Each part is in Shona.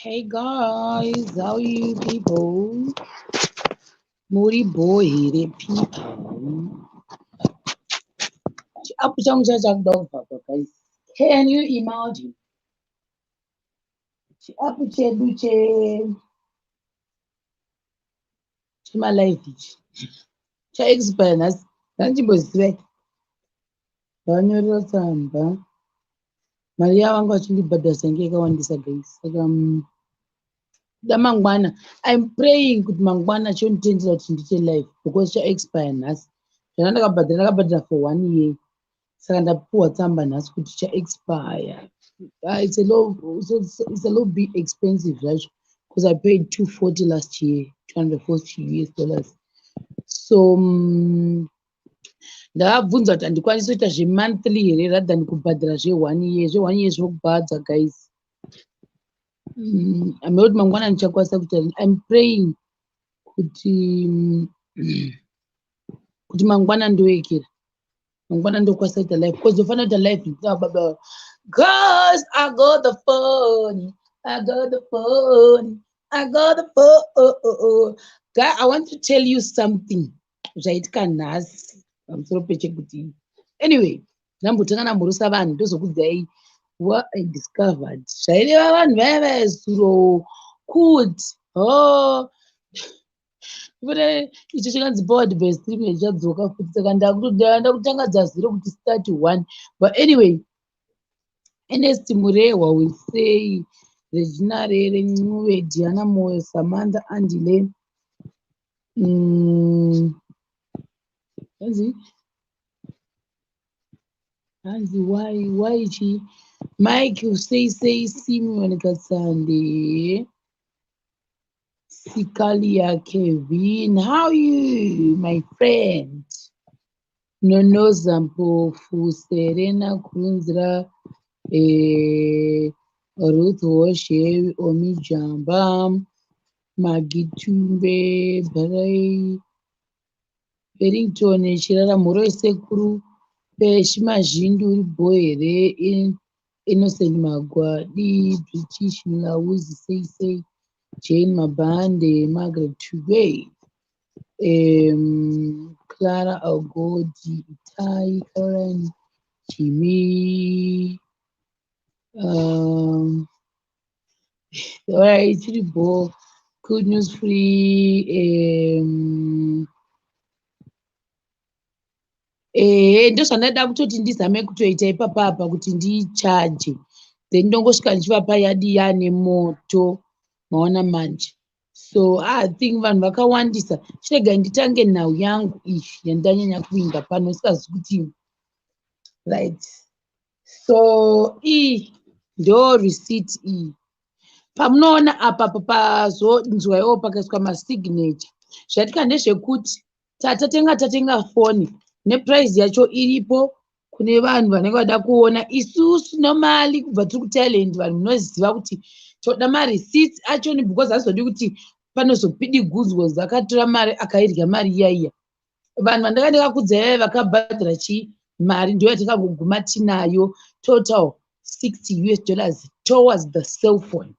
Hey guys, how are you people? Muri bho here people? Chiapp changu chachakuda kuvharwa guys. Can you imagine? Chiapp chedu che chemalive ichi chaexpire nhasi. Ndandichimbozivai. Vanyorera tsamba. Mari yavanga vachindibhadharisa inge yakawandisa guys. Saka da mangwana, I'm praying kuti mangwana chonditendera kuti ndiite live because chaexpire nhasi. Zvana ndakabhadhara, ndakabhadhara for one year. Saka ndapuwa tsamba nhasi kuti chaexpire. It's a little bit expensive zvacho because I paid 240 last year, 240 US dollars. So ndakabvunza kuti handikwanisi kuita zvemonthly here rather than kubhadhara zve-one year. Zve-one year zvinokubhadza guys. Hameno kuti mangwana ndichakwanisa kuita. I'm praying kuti mangwana ndoekera. Mangwana ndokwanisa kuita live because ndofanira kuita live ndina baba. 'Cause I got the phone. I got the phone. I got the phone. Guy, I want to tell you something. Zvaitika nhasi pamusoro pechekuti. Anyway, ndambotanga ndamhorosa vanhu ndozokudzai what I discovered. Zvaireva vanhu vaya vaya zuro kuti oh icho chakanzi powered by stream chadzoka futi, saka ndakutanga dzazero kuti start one. But anyway, Ernest Murehwa will say, Regina Rere Ncube, Diana Moyo, Samantha Andile, hanzi hanzi why chi Mike sei sei, Simeon Katsande, Sikalia Kevin, how are you, my friend? Nonoza Mpofu, Serena Kunzra, Ruth Hoshe, Omijamba, Magitumbe, Bray, Bellington, Chirara Mhoro, Sekuru, Peshi Mazhindu, Bohere, Innocent Magwadi, British Mulauzi, sei sei, Jane Mabande, Margaret Tugwe, Clara Ogodi, Itai, Caroline, Jimmy, all right, Chiribo, Good News Free, ehe, ndozvandaida kutoti ndizame kutoita ipapapa kuti ndichaje, then ndongosvika ndichivapa yadi yane moto. Maona manje? So I think vanhu vakawandisa. Chiregai nditange nhau yangu iyi yandanyanya kuvinga pano sikazi kuti right. So iyi ndo receipt iyi pamunoona apa pazonzwaiwo pakaiswa masignature. Zvaitika ndezvekuti tatatenga foni neprice yacho iripo kune vanhu vanenge vada kuona. Isusu normally kubva tiri kuThailand, vanhu munoziva kuti toda mareceipts achoni because hazodi kuti panozopidigudzwa zakatora mari akairya mari iyaiya. Vanhu vandanga ndakakudzai vaya vakabhadhara chi mari ndo yatakangoguma tinayo, total 60 US dollars towards the cell phone.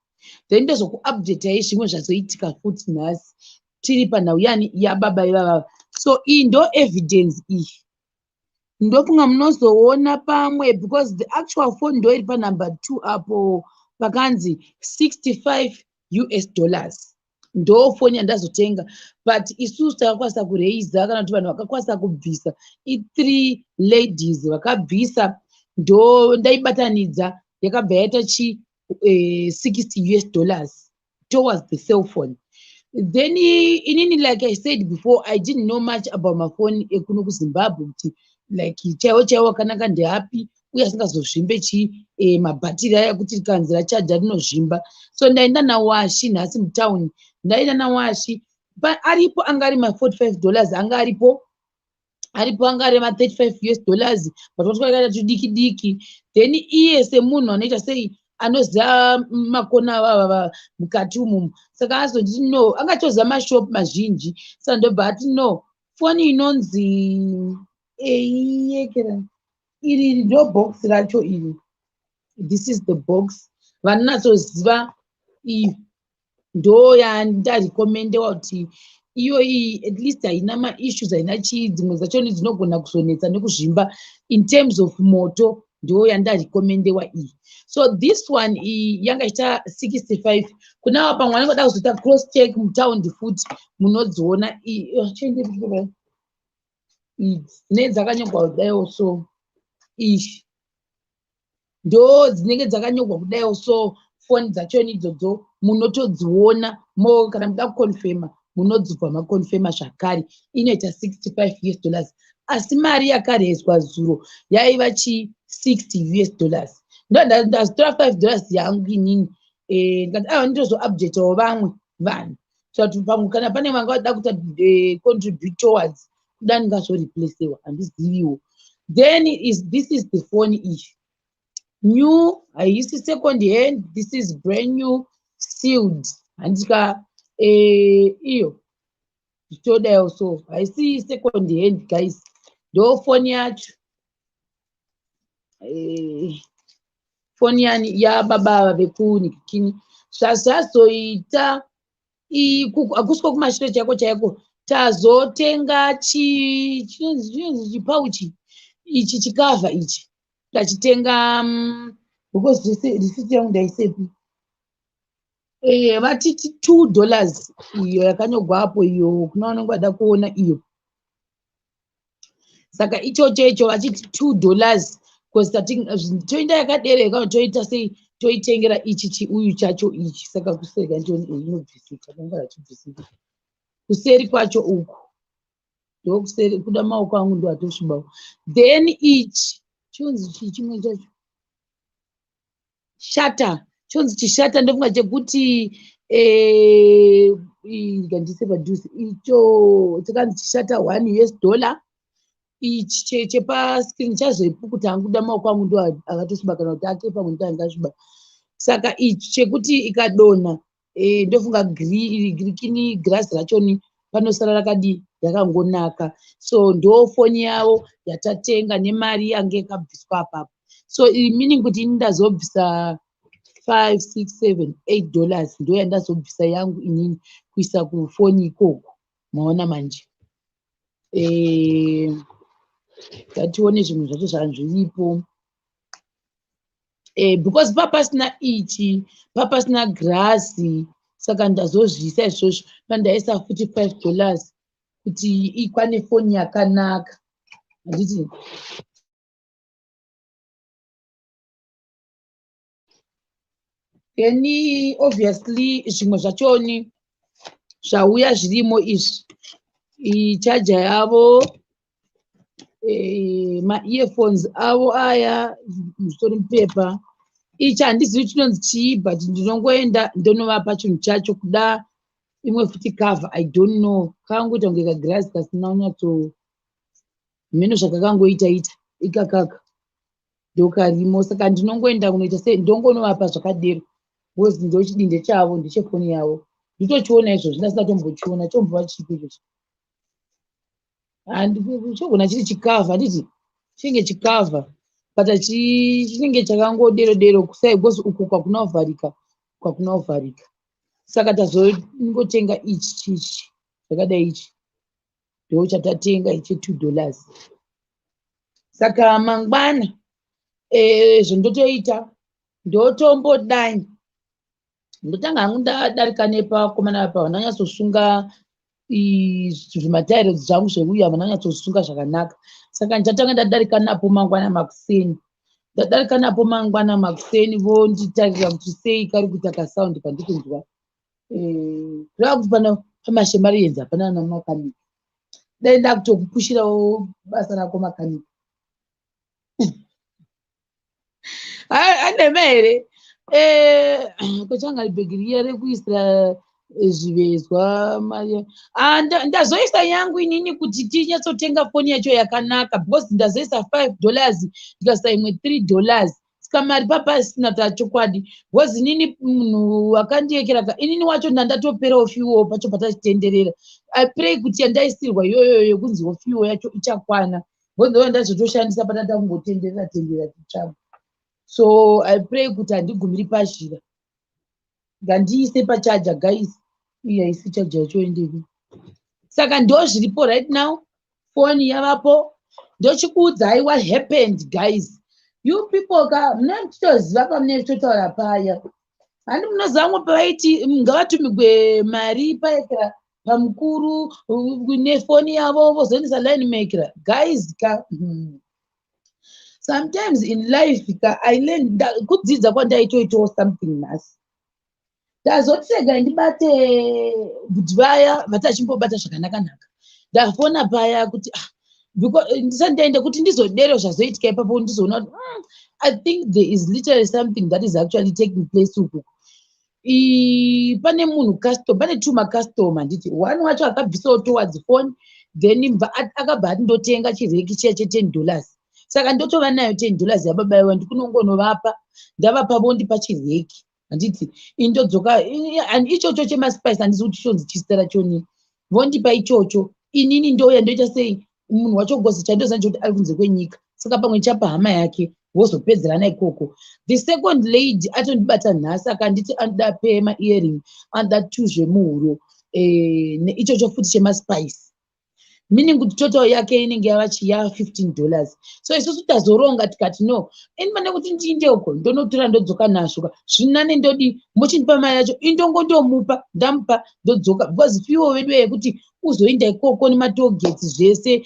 Then ndozokuupdatai zvimwe zvazoitika futi nhasi tiri panhau yani yababa ivavava. So iyi ndo evidence iyi. Ndofunga munozoona pamwe because the actual phone ndo iri panumber 2 apo pakanzi 65 US dollars. Ndo foni yandazotenga, but isusu takakwanisa kureisa kana kuti vanhu vakakwanisa kubvisa i3 ladies vakabvisa, ndo ndaibatanidza yakabva yaita chi 60 US dollars towards the cell phone. Then inini, like I said before, I didn't know much about mafoni ekuno kuZimbabwe kuti like chaiwo chaiwo akanaka ndeapi uye asingazozvimbe chi mabhatiri aya kuti kanzi rachaja rinozvimba. So ndaenda nawashi nhasi mutauni, ndaenda nawashi aripo anga ari ma45 dollars, anga aripo aripo anga ari ma35 US dollars, but watwakaita tudiki diki. Then iye semunhu anoita sei anoziva makona avava mukati umumu, saka azonditi no, angatoziva mashop mazhinji. Saka ndobva ati no, foni inonzi eiyekera iri iri ndo box racho iri. This is the box. Vanonatsoziva Iyi ndo yandarekomendewa kuti iyo iyi at least haina maissues, haina chii. Dzimwe dzachoni dzinogona kuzonetsa nekuzvimba. In terms of moto, ndo yandarekomendewa iyi. So this one iyi yanga ichita 65. Kuna pamwe vanenge vada kuzoita cross check mutaundi futi, munodziona. Idzi dzinenge dzakanyorwa kudaiwo, so izvi ndo dzinenge dzakanyorwa kudaiwo. So foni dzachoni idzodzo munotodziona mo. Kana muda kuconfirma, munodzibva maconfirma zvakare. Inoita 65 US dollars, asi mari yakarezwa zuro yaiva chi 60 US dollars. Ndo ndazitora 5 dollars yangu inini, ndikati aiwa, nditozoupdatewo vamwe vanhu kuti pamwe kana pane vanga vada kuita contribute towards kuda, ndingazoreplacewa, handiziviwo. Then this is the phone iyi, new, haisi second hand. This is brand new, sealed, handika? Iyo zvichitodawo, so haisi second hand, guys. Ndo foni yacho, foni yani yababa ava vekunikini. Zvazvazoita, hakusiko kumashure chaiko chaiko. Tazotenga chinonzi chipouch ichi, chicover ichi tachitenga because risiti yangu ndaisepi. Vatiti $2 iyo yakanyorwa apo iyo, kuna vanenge vada kuona iyo. Saka ichocho icho vachiti $2 because toenda yakadereka, toita sei, toitengera ichi chiuyu chacho ichi. Saka kuseri kandioni inobvisika, kanga hachibvisiki kuseri kwacho uku, ndokuseri kuda maoko angu ndo atosvibawo. Then ichi chonzi chii chimwe chacho, shutter, chonzi chishutter, ndofunga chekuti ngandise padhuze icho chakanzi chishutter, $1 US. Ichi chepascreen chazoipukuta hangu, kuda maoko angu ndo akatosviba, kana kuti ake pamwe ndo angasviba. Saka ichi chekuti ikadonha, ndofunga grikini girazi rachoni panosara rakadii, rakangonaka. So ndo foni yavo yatatenga nemari yange yakabviswa apapo. So meaning kuti ini ndazobvisa 5 6 7 8 dollars, ndo yandazobvisa yangu inini kuisa kufoni ikoko. Maona manje? Ngatione zvimwe zvacho zvanzviripo, because papasina ichi, papasina grasi, saka ndazozviisa izvozvo. Pandaisa futi $5 kuti ikwane foni yakanaka, handiti? Then obviously zvimwe zvachoni zvauya zvirimo izvi, ichaja yavo, maearphones avo aya, zvitori mupepa. Ichi handizivi chinonzi chii, but ndinongoenda ndonovapa chinhu chacho. Kuda imwe futi cover, I don't know, kakangoita kunge kagirazi kasina kunyatso mheno zvakakangoita ita ikakaka, ndokarimo. Saka ndinongoenda kunoita sei, ndongonovapa zvakadero because ndochidinde chavo, ndechefoni yavo. Nditochiona izvozvo, ndasina tombochiona. Chombova chipi ichocho? Chogona chiri chicover, handiti? Chinenge chicover, but chinenge chakangodero dero kusai because uku kwakuna kuvharika, kwakuna kuvharika. Saka tazongotenga ichi chichi zvakadai, ichi ndo chatatenga ichi, $2. Saka mangwana zvondotoita, ndotombodai ndotanga hangu ndadarika nepakomana apa, vananyatsosunga zvimatairo zvangu zveuyu, havana kunyatsosunga zvakanaka. Saka ndichatanga ndadarika napo mangwana makuseni, ndadarika napo mangwana makuseni, vonditarira kuti sei kari kuita kasound kandikunzwa. Kureva kuti pano paMashemarienzi hapana ana makanika. Dai ndakutokupushirawo basa rako makanika, anema here? Kochanga bhegi riya rekuisira zvivezwa mari. Ndazoisa yangu inini kuti tinyatsotenga foni yacho yakanaka, because ndazoisa $5, ndikaisa imwe $3. Saka mari papasina tachokwadi, because inini munhu wakandiyekera inini wacho ndandatoperawo fuel pacho patachitenderera. I pray kuti yandaisirwa iyoyo yekunziwo fuel yacho ichakwana, because ndo ndazotoshandisa patata kungotenderera tenderera titsvaga. So I pray kuti handigumiri pazhira. Ngandiise pacharger, guys. Iya, isi charger yacho endepi? Saka ndo zviripo right now. Foni yavapo. Ndochikuudzai what happened, guys. You people ka, mune muchitoziva pamune muchitotaura paya. Handi munoziva vamwe pavaiti ngavatumigwe mari paekera pamukuru nefoni yavo, vozoendesa line maker? Guys ka, Sometimes in life ka, I learn. Kudzidza kwandaitoitawo something nhasi. Ndazoti regai ndibate kuti vaya vatachimbobata zvakanaka-naka. Ndafona paya kuti, ah, ndisati ndaenda kuti ndizodero zvazoitika ipapo, ndizoona kuti I think there is literally something that is actually taking place uku. Pane munhu customer, pane two macustomer, handiti? One wacho akabvisawo towards phone, then akabva ati ndotenga chireki chiya che$10. Saka ndotova nayo $10 yababa iwa, ndikunongonovapa. Ndavapa, vondipa chireki, handiti? Indodzoka ichocho chemaspice, handisi kuti chonzi chizita rachoni. Vondipa ichocho, inini ndouya ndoita sei? Munhu wacho gosi chandoziva ndechekuti ari kunze kwenyika, saka pamwe chapa hama yake, vozopedzerana ikoko. The second lady atondibata nhasi, akanditi anoda pair maearring, anoda two zvemuhuro, neichocho futi chemaspice, meaning kuti total yake inenge yava chiya $15. So isusu tazoronga tikati no, ini pane kuti ndiinde uko ndonotora ndodzoka nazvo, zvinane ndodi mochindipa mari yacho, indongondomupa, ndamupa, ndodzoka, because fuel vedu yekuti uzoinda ikoko nematollgates zvese,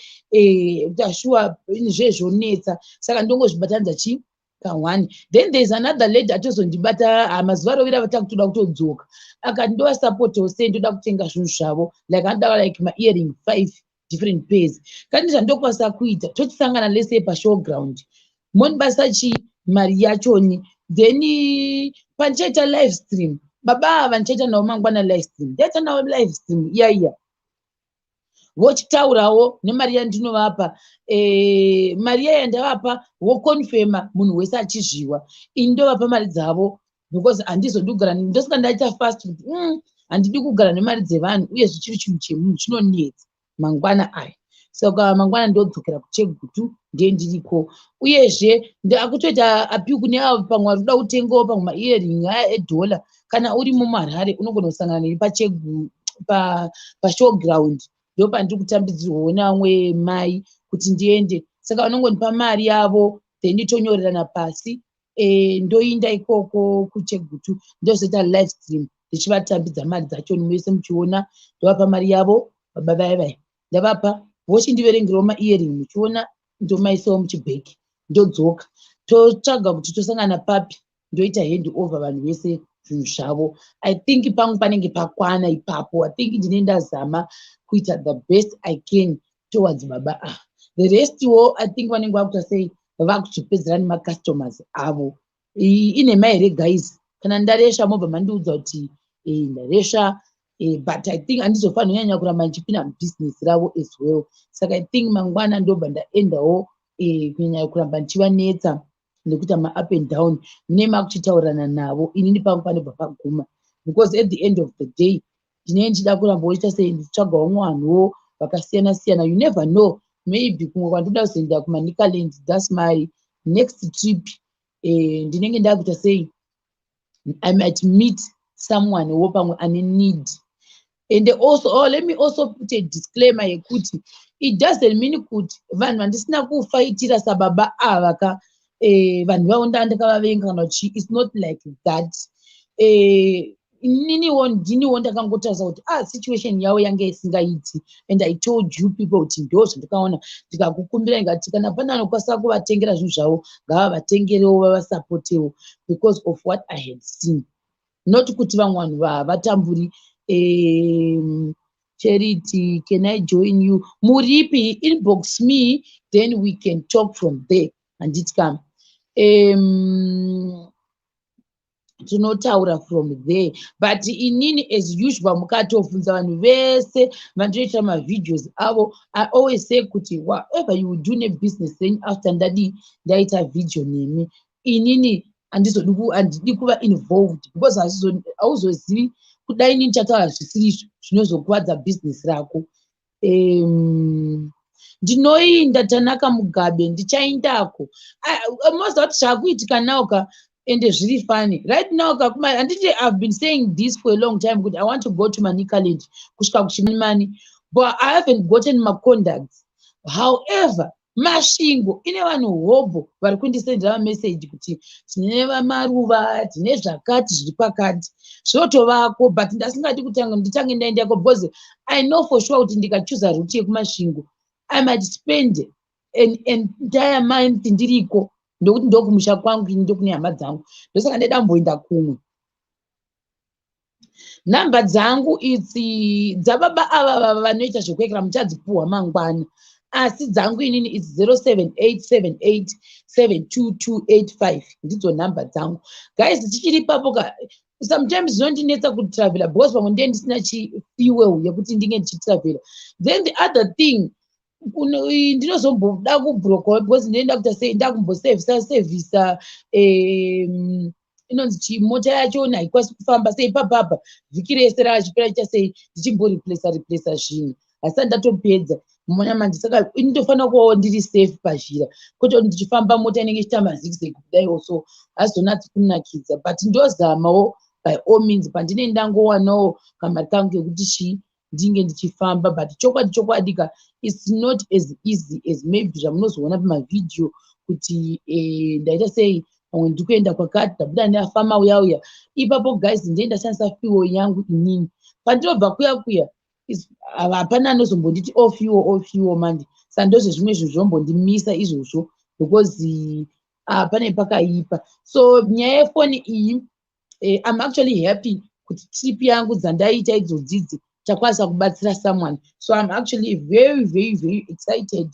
tashuwa zvezvonetsa. Saka ndongozvibatanidza chi ka1. Then there is another lady atozondibata mazuva rovira vatakutoda kutodzoka, akati ndovasapotawo sei, ndoda kutenga zvinhu zvavo, like anoda like maearring five different pairs. Kani zvandokwanisa kuita, tochisangana lese pashowground, mondibasa chi mari yachoni, then pandichaita live stream. Baba ava ndichaita navo mangwana live stream. Ndaita navo live stream iya iya, vochitaurawo nemari yandinovapa. Mari iya yandavapa, voconfirma, munhu wese achizviwa. Ini ndovapa mari dzavo because handizodi kugara, ndosaka ndaita fast kuti handidi kugara nemari dzevanhu, uyezve chiri chinhu chemunhu chinonetsa mangwana aya. Saka mangwana ndodzokera kuChegutu, ndiye ndiriko. Uyezve ndakutoita appeal kune avo pamwe vari kuda kutengawo pamwe maearring aya edhola. Kana uri muMarare, unogona kusangana neni pashowground, ndopandiri kutambidzirwawo nevamwe mai kuti ndiende. Saka vanongondipa mari yavo, then tonyorerana pasi. Ndoinda ikoko kuChegutu, ndozoita live stream ndichivatambidza mari dzacho mese muchiona. Ndovapa mari yavo baba vaya vaya, ndavapa, vochindiverengerawo maearring muchiona, ndomaisawo muchibhegi, ndodzoka, totsvaga kuti tosangana papi, ndoita hand over vanhu vese zvinhu zvavo. I think pangu panenge pakwana ipapo. I think ndine ndazama kuita the best I can towards baba ava. The rest wo, I think vanenge vakuita sei, vakuzopedzera nemacustomers avo. Inhema here, guys? Kana ndaresva, mobva mandiudza kuti ndaresva. But I think handizofanira kunyanya kuramba ndichipinda mubhizinesi ravo as well. Saka I think mangwana ndobva ndaendawo. Kunyanya kuramba ndichivanetsa nekuita maup and down, mune makuchitaurirana navo. Inini pangu panobva paguma, because at the end of the day ndinenge ndichida kuramba woita sei, ndichitsvagawo vanhuwo vakasiyana siyana. You never know, maybe kumwe kwandoda kuzoenda kuManicaland, that's my next trip. Ndinenge ndakuita sei, I might meet someone wo pamwe ane need. And also, oh, let me also put a disclaimer yekuti it doesn't mean kuti vanhu vandisina kufaitira sababa ava ka, vanhu vavo ndakavavenga kana chii. It's not like that. Ininiwo ndiniwo ndakangotarisa kuti, ah, situation yavo yange isingaiti, and I told you people kuti ndo zvandikaona, ndikakukumbira ndikati kana pane anokwanisa kuvatengera zvinhu zvavo, ngavavatengerewo, vavasapotewo, because of what I had seen, not kuti vamwe vanhu vavatamburi. Charity, can I join you? Muripi? Inbox me, then we can talk from there, handiti? Kam tinotaura from there. But inini, as usual, mukatobvunza vanhu vese vandinoita mavideos avo, I always say kuti whatever you do nebusiness renyu after ndadii, ndaita video nemi, inini handidi kuva involved, because hauzozivi kudai inini chataura zvisiri izvo zvinozokuvadza business rako. Ndinoinda Tanaka Mugabe, ndichaindako. Moziva kuti zvaakuitika nawo ka. Ende zviri funny right now kakuma. Handiti I've been saying this for a long time kuti I want to go to Manicaland, kusvika kuChimanimani, but I haven't gotten macontacts. However, Masvingo ine vanhu hobho vari kundisendera mameseji kuti tine maruva, tine zvakati zviri pakati, zvotovako, but ndasingadi kutanga nditange ndaendako because I know for sure kuti ndikachuza route yekuMasvingo, I might spend an entire month ndiriko, ndokuti ndokumusha kwangu ini, ndokune hama dzangu. Ndosaka ndaida kumboenda kumwe. Nhamba dzangu idzi dzababa ava vanoita zvekuekera muchadzipuhwa mangwana, asi dzangu inini its 0787872285, ndidzo nhamba dzangu, guys. Tichiri ipapo ka, sometimes zvinondinetsa kutravela because pamwe ndiye ndisina chifuel yekuti ndinge ndichitravela. Then the other thing, ndinozomboda kubroka because ndinoenda kuita sei, ndakumbosevhisa sevhisa inonzi chimota yacho haikwanisi kufamba sei papapa vhiki rese raachipera chiita sei, ndichimboreplaca replaca zvinhu, hasati ndatopedza mona manje. Saka ini ndofanira kuvawo ndiri safe pazhira, kwete kuti ndichifamba mota inenge ichiita mazigzag kudaiwo, so hazizonatsi kunakidza. But ndozamawo by all means pandinenge ndangowanawo kamari kangu kekuti chii, ndinge ndichifamba. But chokwadi chokwadi ka, it's not as easy as maybe zvamunozoona pamavhidhiyo kuti ndaita sei, pamwe ndiri kuenda kwakati, ndabuda neafama uya uya ipapo. Guys, ndiye ndashandisa fuel yangu inini pandinobva kuya kuya, hapana anozombonditi ofuel ofuel manje. Saka ndozvezvimwe zvinhu zvombondimisa izvozvo because pane pakaipa. So nyaya yefoni iyi, I'm actually happy kuti trip yangu dzandaita idzodzidzi takwanisa kubatsira someone. So I'm actually very, very, very excited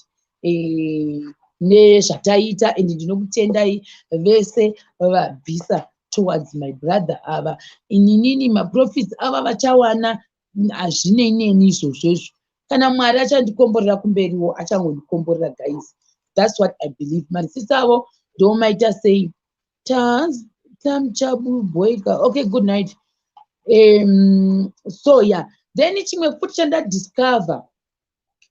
nezvataita, and ndinokutendai vese vabvisa towards my brother ava. Ininini maprofits ava vachawana, hazvinei neni izvozvo izvo. Kana Mwari achandikomborera kumberiwo, achangondikomborera, guys. That's what I believe. Marisisi avo ndomaita sei tamchabuboika. Okay, good night. So yeah, then chimwe futi chandadiscover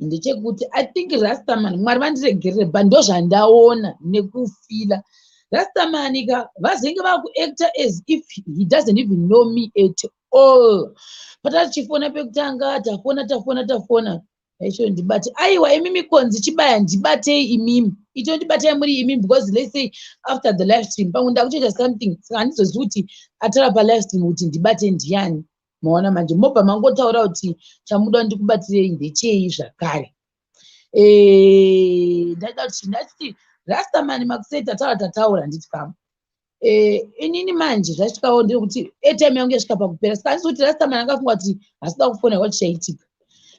ndechekuti I think Rastaman, Mwari vandiregerere, but ndozvandaona nekufila, Rastaman ka vazenge vakuacta as if he doesn't even know me at all. Patatichifona pekutanga, tafona, tafona, tafona, aicho ndibate, aiwa imimi konzi chibaya ndibatei imimi, itondibatei muri imimi, because let's say after the live stream pamwe ndakutoita something, saka handizozivi kuti ataura palive stream kuti ndibate ndiani. Maona manje, mobva mangotaura kuti chamuda ndikubatirei ndechei zvakare. Ndaida kuti ndachiti Rastamani makusei, tataura, tataura, handiti kamo. Inini manje zvasvikawo ndekuti airtime yangu yasvika pakupera, saka handisi kuti Rastamani akafunga kuti hasida kufona kwati chaitika.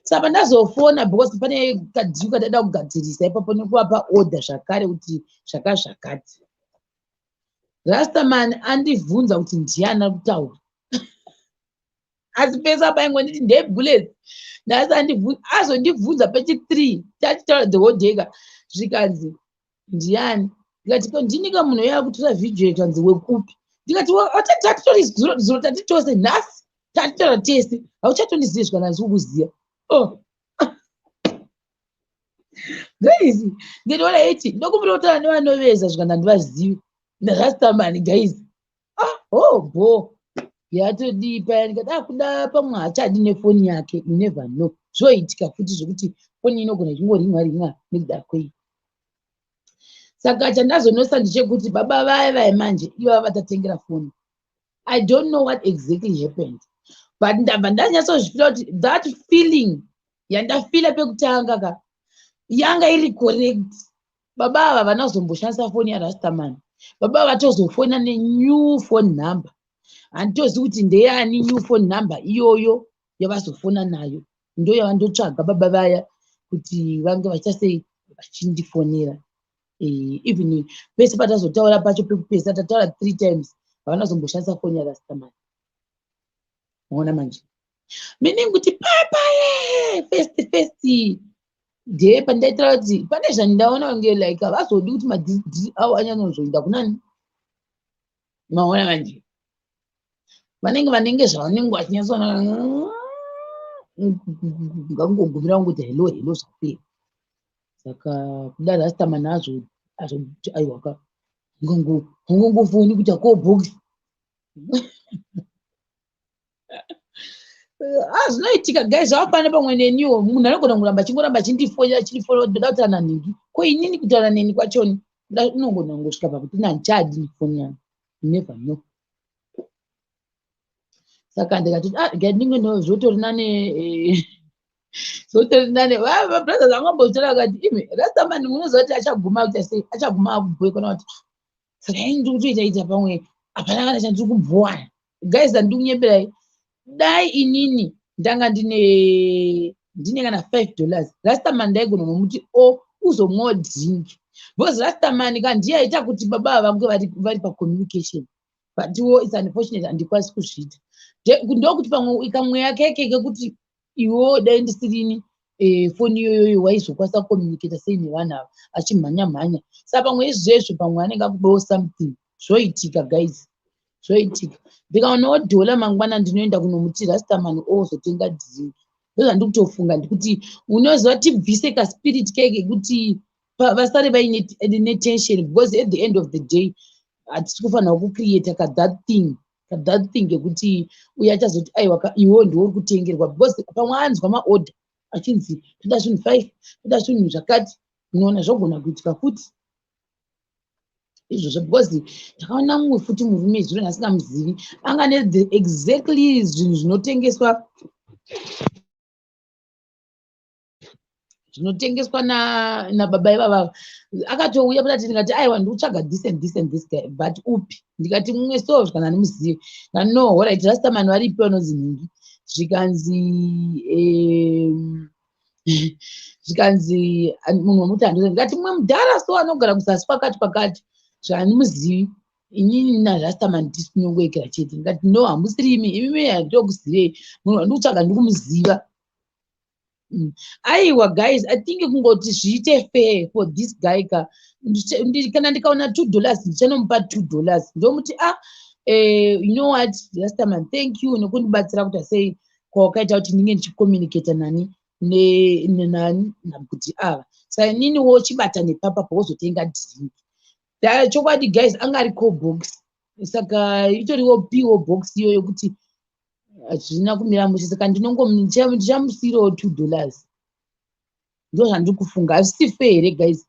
Saka pandazofona, because pane kadhiu kataida kugadzirisa ipapo nekuvapa order zvakare kuti zvaka zvakati, Rastaman andibvunza kuti ndiani ari kutaura, asi pese apa aingonditi ndebullets. Ndasi azondibvunza pechi3 tachitaura the whole day ka, zvikanzi ndiani? Ndikati ko ndinika munhu uya kutora vhidhiyo. Ikanzi wekupi? Ndikati tatitori zuro, tati tose nhasi tatitora tese, hauchatondizivi zvikana handisi kukuziva. Oh guys, ndinoona iti ndokumbira kutaura nevanoveza, zvikana handivazivi nerastaman, guys. Ah, oh bo yatodii paya, ndikati akuda pamwe haachadi nefoni yake, you never know, zvoitika futi zvekuti foni inogona ichingorimwa rimwa nekuda kwei. Saka chandazonosa ndechekuti baba vaya vaya manje ivava vatatengera foni, I don't know what exactly happened, but ndabva ndanyatsozvifila kuti that feeling yandafila pekutanga ka yanga iri correct. Baba ava havana kuzomboshandisa foni yaRastaman. Baba ava vatozofona nenew phone number, handitozivi kuti ndeyani new phone number iyoyo yavazofona nayo, ndo yavandotsvaga baba vaya kuti vange vachiita sei, vachindifonera. Even pese patazotaura pacho pekupesa, tataura three times, havana kuzomboshandisa foni yaRastaman. Maona manje, meaning kuti papaye first day pandaitira kuti pane zvandaona kunge like havazodi kuti madhiri avo anyanyonzoenda kunani. Maona manje, vanenge zvavanenge vachinyatsoona, ngangogumira kungoti hello, hello, zvapera. Saka kuda Rastaman azoti aiwaka. Ungangofoni kuita call box. Ah, zvinoitika guys, zvavafana pamwe neniwo. Munhu anogona kuramba achingoramba achindifonera achindifonera kuti ndoda kutaura nanhingi. Ko inini kutaura neni kwachoni unogona kungosvika pakuti nandichadi nefoni yangu. You never know. Saka ndikati ah, ndinge zvotori nane eh, zvotori nane. Vabrothers vangu vambotora vakati imi Rastaman munoziva kuti achaguma kuita sei, achaguma akubhoe kana kuti saka ini ndiri kutoita ita pamwe hapana kana chandiri kumbowana. Guys, handiri kunyeberai, dai inini ndanga ndine kana $5, Rastaman ndaigona nomuti o uzomwawo drink, because Rastaman ka ndiye aita kuti baba ava vange vari pacommunication. But wo it's unfortunate handikwanisi kuzviita. Ndokuti pamwe kamweya keke kekuti iwewo dai ndisirini foni iyoyoyo waizokwanisa kucommunicata sei nevanhu ava achimhanya mhanya. Saka pamwe izvezvo pamwe anenge akudawo something. Zvoitika guys, zvoitika. Ndikaonawo dhola mangwana ndinoenda kunomuti Rastaman ozotenga drink. Ndozvandiri kutofunga, ndikuti unoziva tibvise kaspirit keke kuti vasare vaine netension, because at the end of the day hatisi kufanira kucreata kathat thing yekuti uyo achazoti aiwa iwewo ndiwe uri kutengerwa, because pamwe anzwa maorder achinzi toda zvinhu 5, toda zvinhu zvakati. Unoona zvogona kuitika futi izvozvo, because ndakaona mumwe futi murume zviro ndasingamuzivi anga ne exactly zvinhu zvinotengeswa nababa ivavava. Akatouya patati ndikati aiwa ndikutsvaga this and this and this guy, but upi? Ndikati mumwe so kana handimuzivi. No, alright, Rastaman varipi vanonzi nhingi? Zvikanzi munhu wamuti handizivi. Ndikati mumwe mudhara so anogara kuzasi kwakati kwakati, zvahandimuzivi inini naRastaman tisi tinongoekera chete. Ndikati no, hamusiri imi, imimi handokuzivei, munhu wandikutsvaga ndikumuziva. Aiwa guys, I think kungoti zviite fair for this guy ka, kana ndikaona $2 ndichanomupa $2, ndomuti ah, you know what, Rastaman, thank you nekundibatsira kuti asei kwawakaita kuti ndinge ndichicommunicata nani nani nakuti ava. Saka ininiwo chibata nepapa pawozotenga drink. Chokwadi guys, anga ari call box, saka itoriwo PO box iyoyo yekuti hazvina kumira mushe. Saka ndichamusiyirawo $2. Ndo zvandiri kufunga. Hazvisi fair here guys?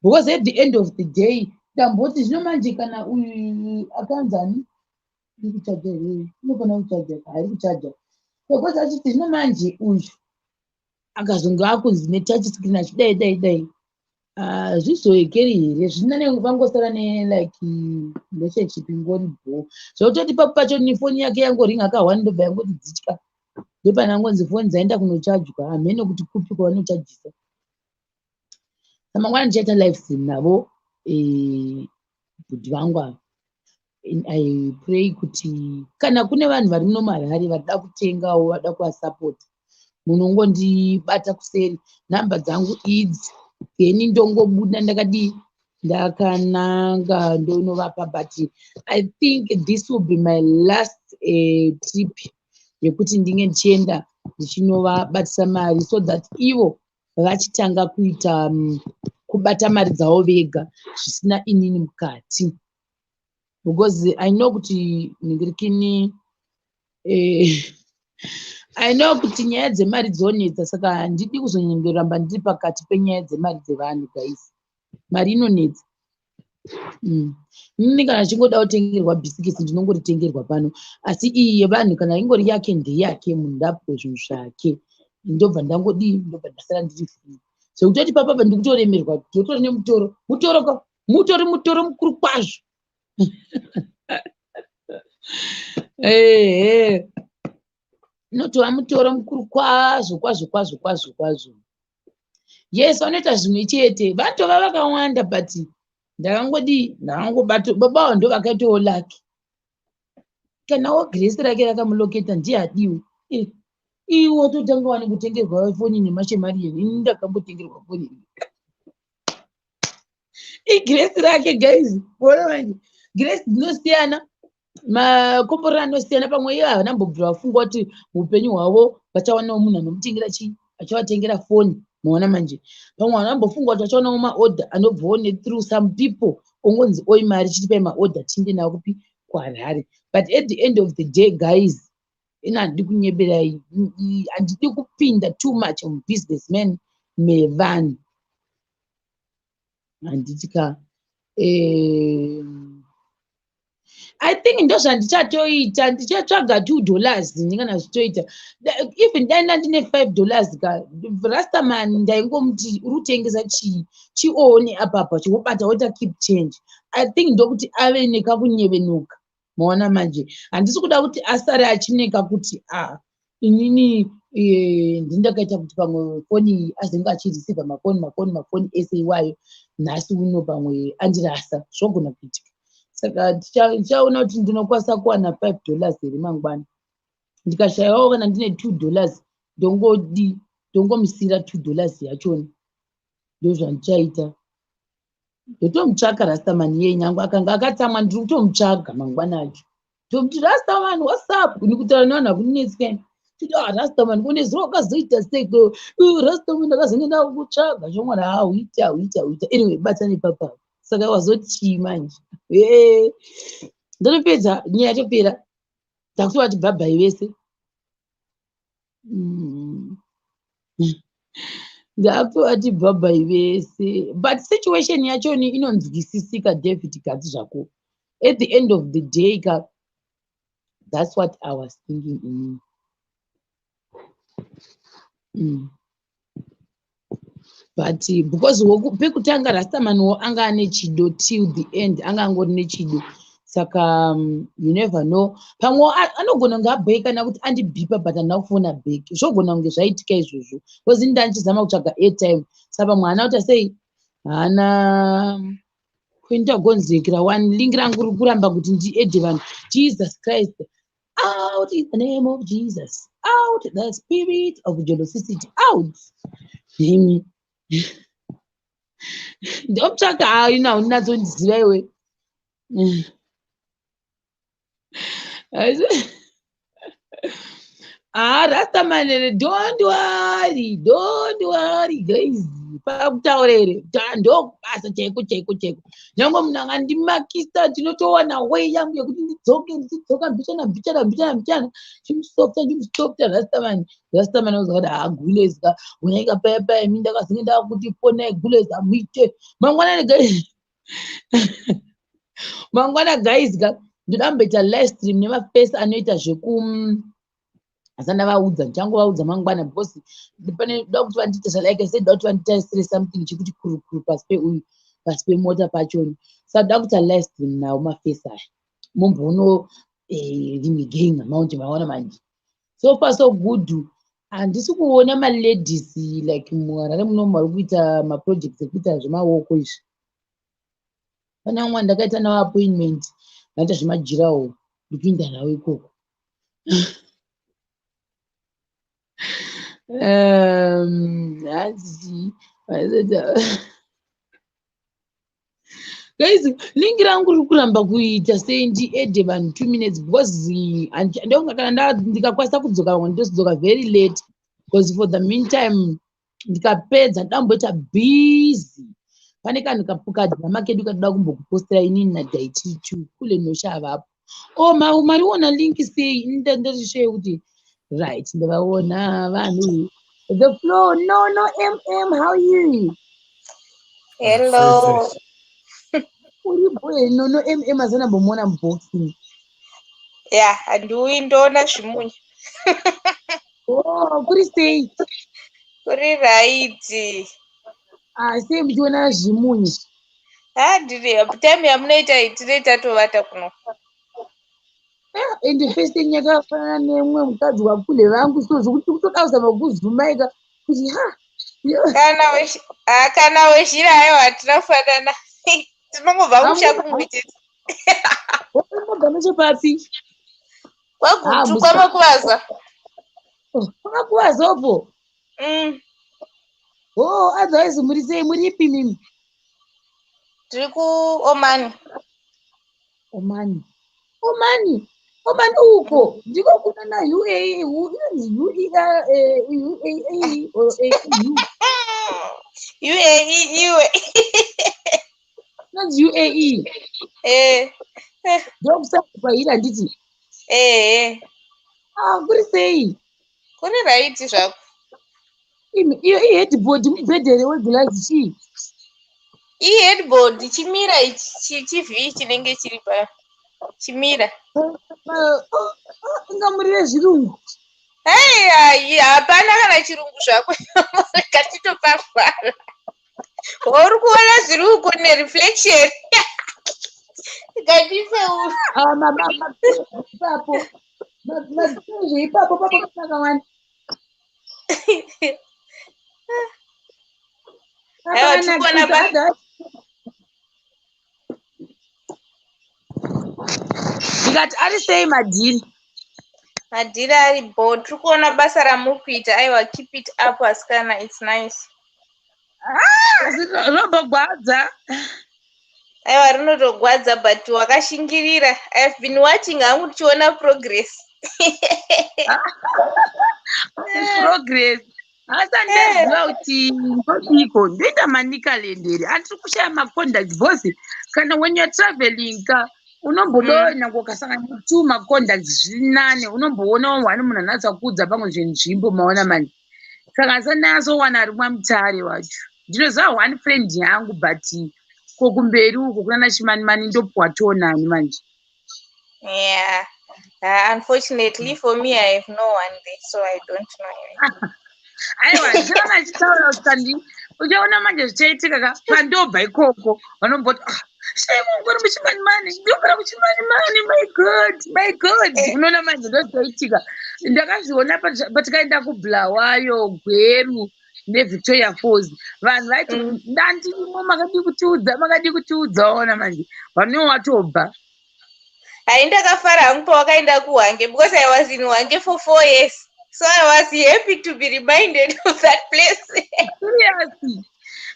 Because at the end of the day ndamboti zvino manje kana uyu akanzani iri kuchaja here, inofanira kuchaja, hairi kuchaja, because achiti zvino manje uyu akazonge akunzi netouch screen achidai dai dai, zvizoekeri here? Zvina vangosara nelike relationship ingori bho zvekutoti papo pacho nefoni yake yangoringa ka1, ndobva yangoti dzitya, ndopanangonzi foni dzaenda kunochajwa, hamene kuti kupi kwavanochajisa. Samangwana ndichaita live stream navo bhudhi vangu ava. I pray kuti kana kune vanhu vari muno muHarare varida kutengawo, vada kuvasapota, munongondibata kuseri, nhamba dzangu idzi, then ndongobuda ndakadii ndakananga ndonovapa. But I think this will be my last trip yekuti ndinge ndichienda ndichinovabatisa mari, so that ivo vachitanga kuita kubata mari dzavo vega zvisina inini mukati, because I know kuti ningirikini I know kuti nyaya dzemari dzonetsa, saka handidi kuzonyangoramba ndiri pakati penyaya dzemari dzevanhu guys. Mari inonetsa. Inini kana chingoda kutengerwa bhisikisi ndinongoritengerwa pano, asi iyi yevanhu kana ingori yake ndeyake, munhu ndapuwe zvinhu zvake, ndobva ndangodii, ndobva ndasara ndiri free. Zvekutoti papapa ndikutoremerwa, ndotori nemutoro, mutoro ka, mutori mutoro mukuru kwazvo. Ehe, inotova mutoro mukuru kwazvo kwazvo kwazvo kwazvo kwazvo. Yes, vanoita zvimwe chete, vatova vakawanda, but ndakangodii, ndakangobata baba ndo vakaitawo lucky, kanawo grace rake rakamuloketa, ndiye adiwe. Iwo totanga wani kutengerwa foni nemashemari ini ndakambotengerwa foni, igrace rake guys. Ona manje grace dzinosiyana, makomborero anosiyana. Pamwe ivo havana mbobvira vafunga kuti muupenyu hwavo vachawanawo munhu anomutengera chii, achavatengera foni. Maona manje, pamwe vanhu vambofunga kuti vachaonawo maorder anobvawo nethrough some people, ongonzi oi mari, chitipai maorder tiinde nawo kupi? KuHarare. But at the end of the day, guys, ina handidi kunyeberai, handidi kupinda too much mubusinessman mevanhu, handiti ka? I think ndo zvandichatoita, ndichatsvaga $2 ndingana zvitoita. Even dai ndandine $5 ka, Rastaman ndaingomuti, "Uri kutengesa chii? Chione apapa, chiwobata, woita keep change." I think ndokuti ave nekakunyevenuka. Maona manje, handisi kuda kuti asare achineka kuti a ah, inini ndindakaita kuti pamwe foni iyi azenge achireceiva mafoni, mafoni, mafoni ese iwayo. Nhasi uno pamwe andirasa, zvogona kuitika. Saka tichaona kuti ndinokwanisa kuwana $5 here mangwana. Ndikashayiwawo, kana ndine $2, ndongodi ndongomusira $2 yachona. Ndozvandichaita, ndotomutsvaka Rastaman iye, nyange akanga akatsamwa, ndiri kutomutsvaga mangwana acho. Tomuti, "Rastaman, what's up?" Ni kutaura nevanhu hakunetsikani. Titi, "Ah, Rastaman, kune zuva wakazoita seiko, Rastaman? Ndakazenge ndakutsvaga shomwana." Hauita, hauita, hauita. Anyway, batani papa. Saka wazoti chii manje? Ndotopedza nyaya, yatopera, ndakutovati bhabhai vese. Ndakutovati bhabhai vese, but situation yachoni inonzwisisika. David Gatsi zvako, at the end of the day ka, that's what I was thinking inini. But because pekutanga Rastamanwo anga ane chido till the end, anga angori nechido. Saka you never know, pamwe anogona kunge abheka kuti andibhipa, but handina kufona back. Zvogona kunge zvaitika izvozvo, because ini ndandichizama kutsvaga airtime. Saka pamwe haana kuita sei, haana kuenda gonzekera one. Link rangu riri kuramba kuti ndiadde vanhu. Jesus Christ, out in the name of Jesus, out the spirit of jealousy, out. Imi ndomutsvaka hayi, ina uninatsondiziva iwe. Ah, Rastaman, don't worry, don't worry, guys. Pakutaura here, ndobasa chaiko chaiko chaiko. Nyange munhu akandimakisa, ndinotowana way yangu yekuti ndidzoke, ndichidzoka mbichana mbichana mbichana mbichana, chimustopta, chimustopta Rastaman. Rastaman ozakati, "Ha, gulezga unaika paya paya, mi ndakazenge ndakuti fonai gulez amuite mangwanani." Guys, mangwana, guys ka, ndoda kumboita live stream nemafesi anoita zveku asi ndavaudza, ndichangovaudza mangwana, because pane da kuti vandiite, like I said, da kuti vanditarisire something chekuti kurukuru pasi peuyu, pasi pemota pachoni. Saka da kuita live stream nawo mafesi aya, mumboono rimwe gang amount. Maona manje, so far so good. Handisi kuona maladies like muHarare munomu vari kuita maprojects ekuita zvemaoko izvi. Pane vamwe ndakaita navo appointment, vanoita zvemajirawo, ndikuinda navo ikoko. Hanzi guys, link rangu riri kuramba kuita sei ndiadde vanhu 2 minutes, because ndofunga kana ndikakwanisa kudzoka, vamwe ndozodzoka very late, because for the meantime ndikapedza ndamboita busy. Pane kanhu kadrama kedu katoda kumbokupostera inini nadaititu kule nosha. Oh, mariona link sei? Ndatishaye kuti right, ndavaona vanhu. The flow, no no mm, how are you? Hello. Uri boy, no no mm, azana mbomuona muboxing. Ya, handiuyi, ndoona zvimunyu. Oh, kuri sei? Kuri right. Ah, sei muchiona zvimunyu? Ha, ndiri time yamunoita iyi, tinei tatovata kuno. Ende first thing yakafanana nemumwe mukadzi wakule vangu, so zvokuti kutoda kuzama kuzumaika kuti ha. Kana wezhira, aiwa, hatina kufanana, tinongobva musha kumwe chete. Mobva nechepapi? KwaGutu, kwaMakuvaza. KwaMakuvazopo? Oh, otherwise muri sei? Muripi mimi? Tiri kuOmani. Omani, Omani, Omani uko ndiko kuna na UAE, inonzi UAE, UAE or AU? UAE iwe. Inonzi UAE. Eh. Ndokusakwaira handiti? Eh. Ah, kuri sei? Kuri right zvako. Imi iyo iheadboard mubhedhere weglazi chii? Iheadboard chimira ichi chiV chinenge chiri pa chimira. Ingamurire zvirungu. Hey, hapana kana chirungu zvako. Rega titopavhara. Uri kuona zviri uko nereflection. Ngatife u. Ah, ipapo. Mapizve ipapo papo pakawanda. Aiwa, tikuona Ndikati ari sei madhiri? Madhiri ari bho. Tiri kuona basa ramuri kuita. Aiwa, keep it up asikana. It's nice. Rombogwadza. Aiwa, rinotogwadza but wakashingirira. I've been watching hangu tichiona progress. Progress. Asi handaziva kuti ndodiko ndoita Manicaland here? Handiri kushaya macontact because kana when you're traveling ka unombodawo nyange ukasangana netwo macontacts zviri nane, unomboona one munhu anatsa kuudza pamwe zvenzvimbo, maona mani. Saka asati ndanyatsowana ari kwaMutare wacho. Ndinoziva one friend yangu, but ko kumberi uko kunana Chimanimani ndopuwa toonani manje. Yeah. Unfortunately for me, I have no one there, so I don't know anything. Aiwa, ndichaona achitaura kuti kandi uchaona manje zvichaitika ka pandobva ikoko vanomboti, "Ah, shame ungori muChimanimani, ndinogara kuChimanimani, my God, my God." Unoona manje ndozvichaitika. Ndakazviona patikaenda kuBulawayo, Gweru neVictoria Falls, vanhu vaiti, "Ndandirimo, makadii kutiudza, makadii kutiudza?" Ona manje vanenge watobva. Hai, ndakafara hangu pawakaenda kuHwange because I was in Hwange for 4 years. So I was happy to be reminded of that place. Seriously?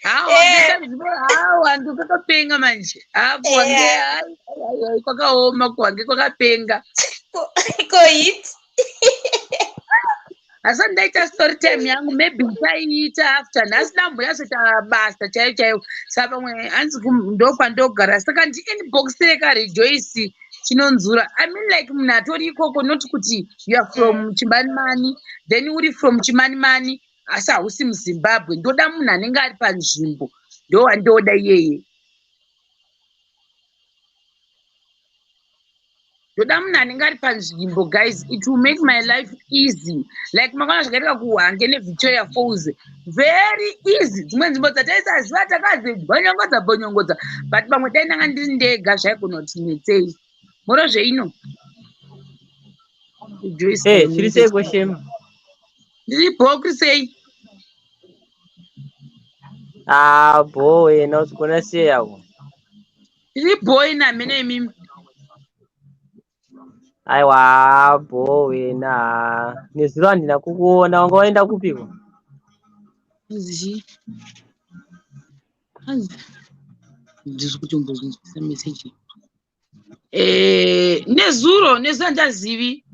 Hawa kwakapenga manje. Ha, kuHwange kwakaoma, kuHwange kwakapenga. Kohit. Asi ndaita story time yangu, maybe ndichaiita after nhasi. Ndambonyatsoita basa chaiyo chaiyo, saka pamwe hanzi ndokwandogara, saka ndiinboxire kaRejoice Chinonzura. I mean, like munhu atori ikoko, not kuti you are from Chimanimani, then uri from Chimanimani asi hausi muZimbabwe. Ndoda munhu anenge ari panzvimbo, ndowandoda iyeye. Ndoda munhu anenge ari panzvimbo, guys. It will make my life easy. Like makaona zvakaitika kuHwange neVictoria Falls, very easy. Dzimwe nzvimbo dzataisaziva takadzibonyongodza bonyongodza, but pamwe dai ndanga ndiri ndega zvaigona kuti netsei. Moro zveino. Joyce. Eh, chiri sei koshema? Ndiri bho, sei? Ah, bho wena, usikona sei yako? Ndiri bho ina mene, imimi? Aiwa, bho wena. Nezuro handina kukuona, wanga waenda kupiko? Hanzi hanzi ndiri kutombozvinzwisa meseji. Nezuro, nezuro handazivi.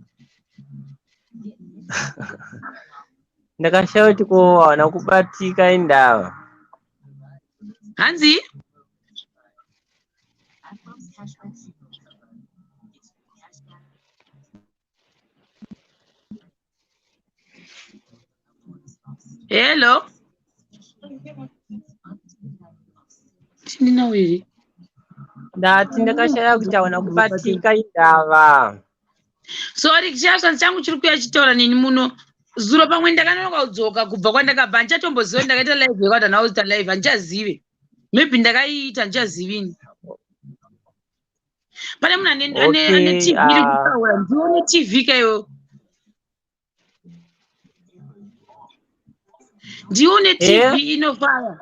Ndakashaya kuti ko hauna kubatika indava. Hanzi? Hello, tindinawo here? Ndati ndakashaya kuti hauna kubatika indava. Sorry, chiyaswa changu chiri kuya chitaura neni muno. Zuro pamwe ndakanonoka kudzoka kubva kwandakabva, handichatomboziva kuti ndakaita live yekati handina kuita live, handichazive. Maybe ndakaiita, handichazivini. Pane munhu ane TV iri kutaura, ndione TV kaiwo. Ndione TV inofaya.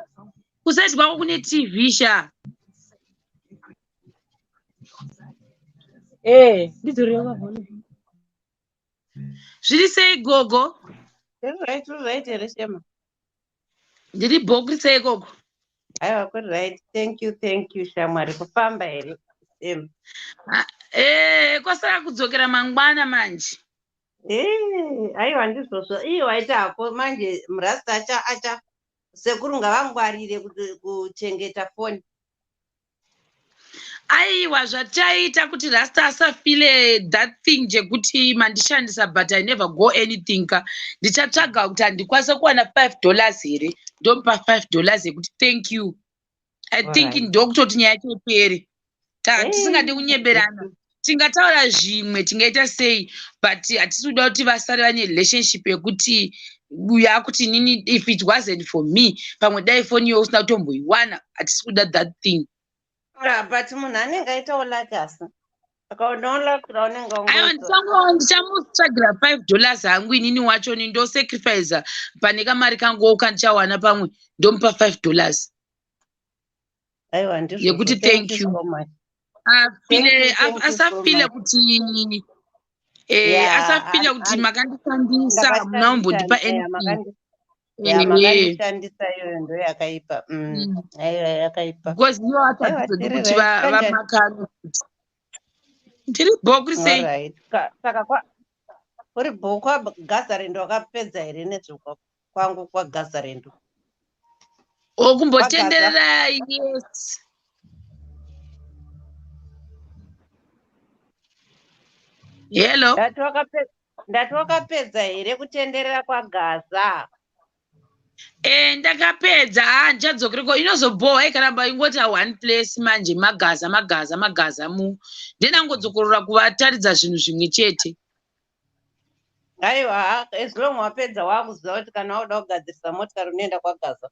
Kusati kwako kune TV sha. Eh, ndidzorera kavhone. Zviri sei, gogo? Right, right here, Shema? Ndiri bho, kuri sei gogo? Aiwa, kuri right. Thank you, thank you, shamwari. Kufamba here, Shema? Eh, kwasara kudzokera mangwana manje. Eh, aiwa, ndizvozvo. Iye waita hako manje murasta acha acha. Sekuru ngavangwarire kuchengeta foni. Aiwa, zvataita kuti Rasta asafile that thing chekuti mandishandisa, but I never go anything ka. Ndichatsvaga kuti handikwanisa kuwana $5 here, ndomupa $5 yekuti thank you. I think ndokutoti nyaya yacho ipere. Tisingade kunyeberana, tingataura zvimwe, tingaita sei, but hatisi kuda kuti vasare vane relationship yekuti uyu akuti inini, if it wasn't for me, pamwe dai foni iyoyo usina kutomboiwana. Hatisi kuda that thing. Ah, but munhu anenge aitawo lucky, asi akaonawo lucky raunenge Aiwa, ndichamutsvagira $5 hangu inini wacho, ni ndosacrifica pane kamari kangu kandichawana, pamwe ndomupa $5. Aiwa, ndizvo. Yekuti thank you. So much. Afile Thank you so asafile much. kuti asafile kuti makandishandisa, hamuna kumbondipa anything. Makandishandisa, iyoyo ndo yakaipa. Aiwa, yakaipa. Because iyo Aiwa, atadzodi tiri kuti right. Kanjani? vamakani. Ndiri bho, kuri sei? Alright. Saka uri bho. KwaGazarendo wakapedza here nezvekwa kwangu kwaGazarendo? Okumbotenderera, yes. Hello? Ndati wakapedza here kutenderera kwaGaza? Ndakapedza. Ha, ndichadzokereko, inozobhowa ikaramba ingoti one place. Manje magaza, magaza, magaza, mu ndenangodzokorora kuvataridza zvinhu zvimwe chete. Aiwa, as long wapedza, wakuziva kuti kana wauda kugadzirisa motikari unoenda kwaGaza.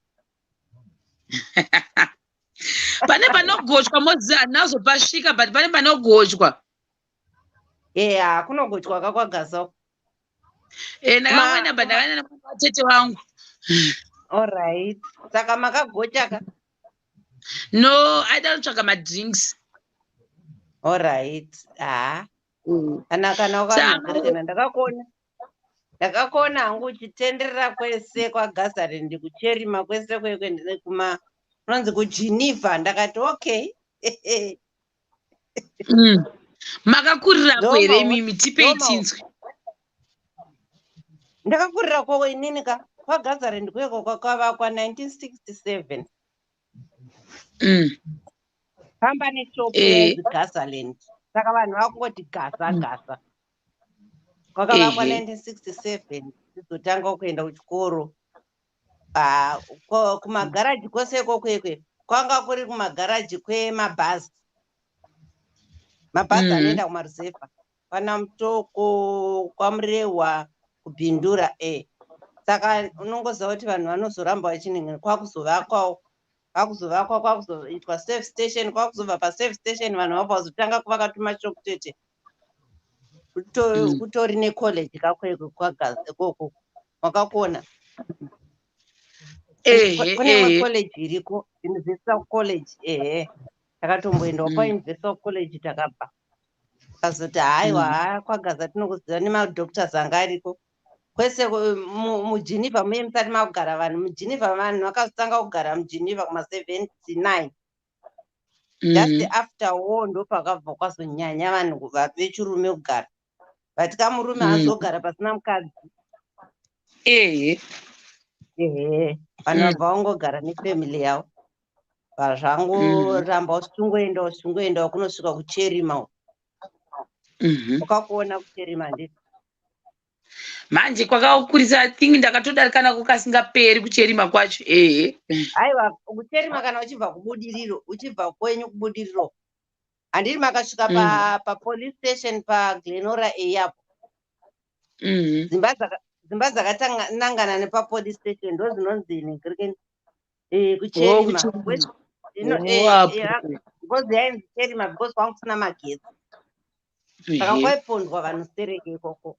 Pane panogochwa, moziva, handina kuzopasvika, but pane panogochwa. Eya, kunogochwa kakwaGaza uko. Ndakamboenda, but ndakaenda nevatete vangu. Alright, saka makagocha ka? No, aida kutsvaga madrinks. Alright, ha, kana ukanogadzirikana, ndakakona hangu uchitenderera kwese kwaGazarendi, kuCherima kwese kwekwe, kuma unonzi kuGeneva. Ndakati okay. Makakurirako here imimi? Tipei tinzwe. Ndakakurira kwako inini ka, kwaGazarendi kweko kwakavakwa 1967. Pamba neshop yainzi Gazaland, saka vanhu vakungoti Gaza. Gaza kwakavakwa 1967, tizotanga kuenda kuchikoro. Ah, kumagaraji kwose ikoko kwanga kuri kumagaraji kwemabhazi, mabhazi anoenda kumaruzevha, kwana Mutoko, kwaMurehwa, kuBhindura. Saka unongoziva kuti vanhu vanozoramba vachinenge kwakuzovakwawo, kwakuzovakwa, kwakuzoitwa service station, kwakuzobva paservice station vanhu vabva vazotanga kuvaka tumashop tete. Kutori necollege kakwekwe kwaGaza ikoko, wakakona? Ehe. Kune imwe Ehe. college iriko, Universal College. Ehe, takatomboendawo paUniversal College, takabva kazoti haiwa. Ha, kwaGaza tinokuziva nemadoctors anga ariko kwese muGeneva muye musati makugara vanhu muGeneva. Vanhu vakazotanga kugara muGeneva kuma-79, just after war, ndopakabva kwazonyanya vanhu vechirume kugara, but kamurume azogara pasina mukadzi. Ehe, vanhu vabva vangogara nefamily yavo, vazvangoramba uchingoendawo, uchingoendawo kunosvika kuCherima uko. Wakakuona kuCherima, handiti? Manje kwakakurisa think ndakatodarika nako kasingaperi kuCherima kwacho, ehe. Aiwa, kuCherima kana uchibva kuBudiriro, uchibva kwenyu kuBudiriro, handiti makasvika papolice station paGlenora A apo? Dzimba dzakatanangana nepapolice station ndo dzinonzi nigirikeni Oh, kuCherima. kuCherima. Ino Oh, apo. Because yainzi Cherima because kwanga kusina magetsi, saka kwaipondwa vanhu stereke ikoko.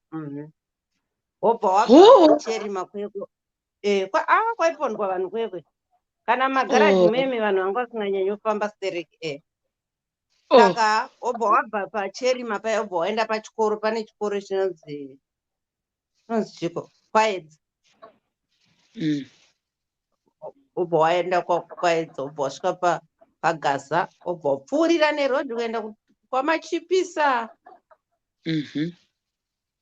Wobva wabva kuCherima kweko, kwaipondwa vanhu kwekwe, kana magaraji meme vanhu vanga vasinganyanyi kufamba stereke. Saka wobva wabva paCherima paya, wobva waenda pachikoro, pane chikoro chinonzi chiko, Kwaedza. Wobva waenda kwaEdza, wobva wasvika paGaza, wobva wapfuurira nerodhi kuenda kwaMachipisa.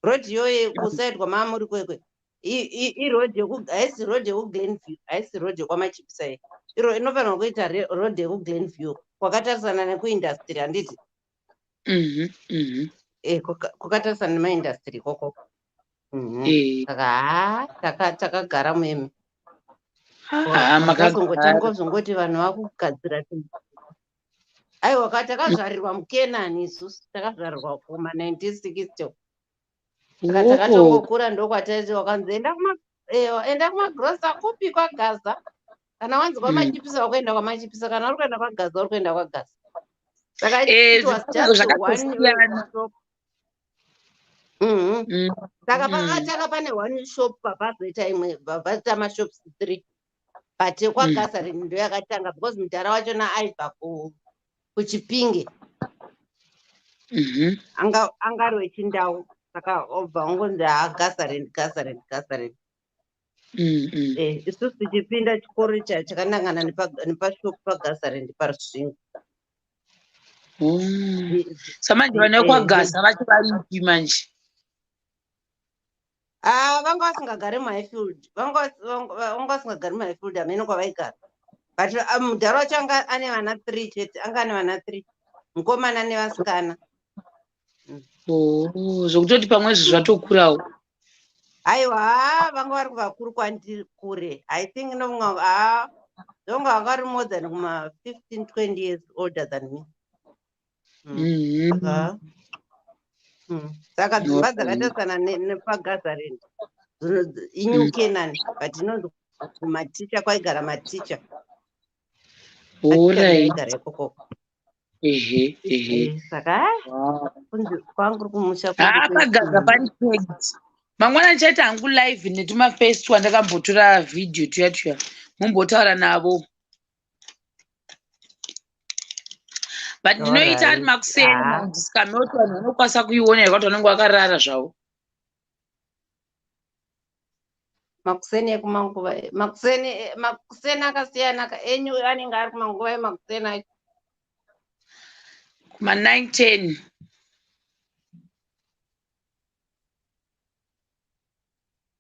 Rodhi iyoyo kuside kwamamuri kwekwe. Iroad haisi road yekuGlenview, haisi road yekwaMachipisa iyi. Iro inofanirwa kuita road yekuGlenview kwakatarisana nekuindustry, handiti? Eh, kwakatarisana nemaindustry ikoko. Saka haa, takagara muemi. Haa, makagara. Tangozongoti vanhu vakugadzira. Aiwa, takazvarirwa muKenani isusu, takazvarirwa kuma 1960. Saka takatongokura ndokwataiti wakanzi enda kumagrosa kupi kwaGaza. Kana wanzi kwaMachipisa wakuenda kwaMachipisa, kana uri kuenda kwaGaza uri kuenda kwaGaza. Saka it was just one shop. Saka pakatanga pane one shop, papazoita imwe, papazoita mashops 3. But kwaGaza ndo yakatanga because mudhara wachona aibva kuChipinge. Anga ari wechindau, saka obva ongonzi haa, Gazarend, Gazarend, Gazarend. Isusu tichipinda chikoro chakanangana nepashop paGazarend paRusvingo. Samanje vana vekwaGaza vacho varipi manje? Ah, vanga vasingagari muHighfield, vanga vasingagari muHighfield, hamene kwavaigara. But mudhara wacho anga ane vana 3 chete, anga ane vana 3, mukomana nevasikana. Oh, zvokutoti pamwe izvo zvatokurawo. Aiwa, vanga vari kuvakuru kwandiri kure. I think nonga haa, ndonga vanga vari more than kuma 15 20 years older than me. Saka dzimba dzakatarisana nepaGazarend iNew Canaan, but inonzi kumaticha, kwaigara maticha. Aigara ikoko. Ehe ehe. Saka kunzi kwangu kumusha. Haa, paGaza pari packed. Mangwana ndichaita hangu live netumafesi twandakambotora vhidhiyo tuya tuya, mumbotaura navo. But ndinoita ari makuseni ndisikame kuti vanhu vanokwanisa kuiona here, kuti vanenge vakarara zvavo. Makuseni ekumanguva, makuseni, makuseni akasiyana enyu anenge ari kumanguva emakuseni acho. Kuma 9 10.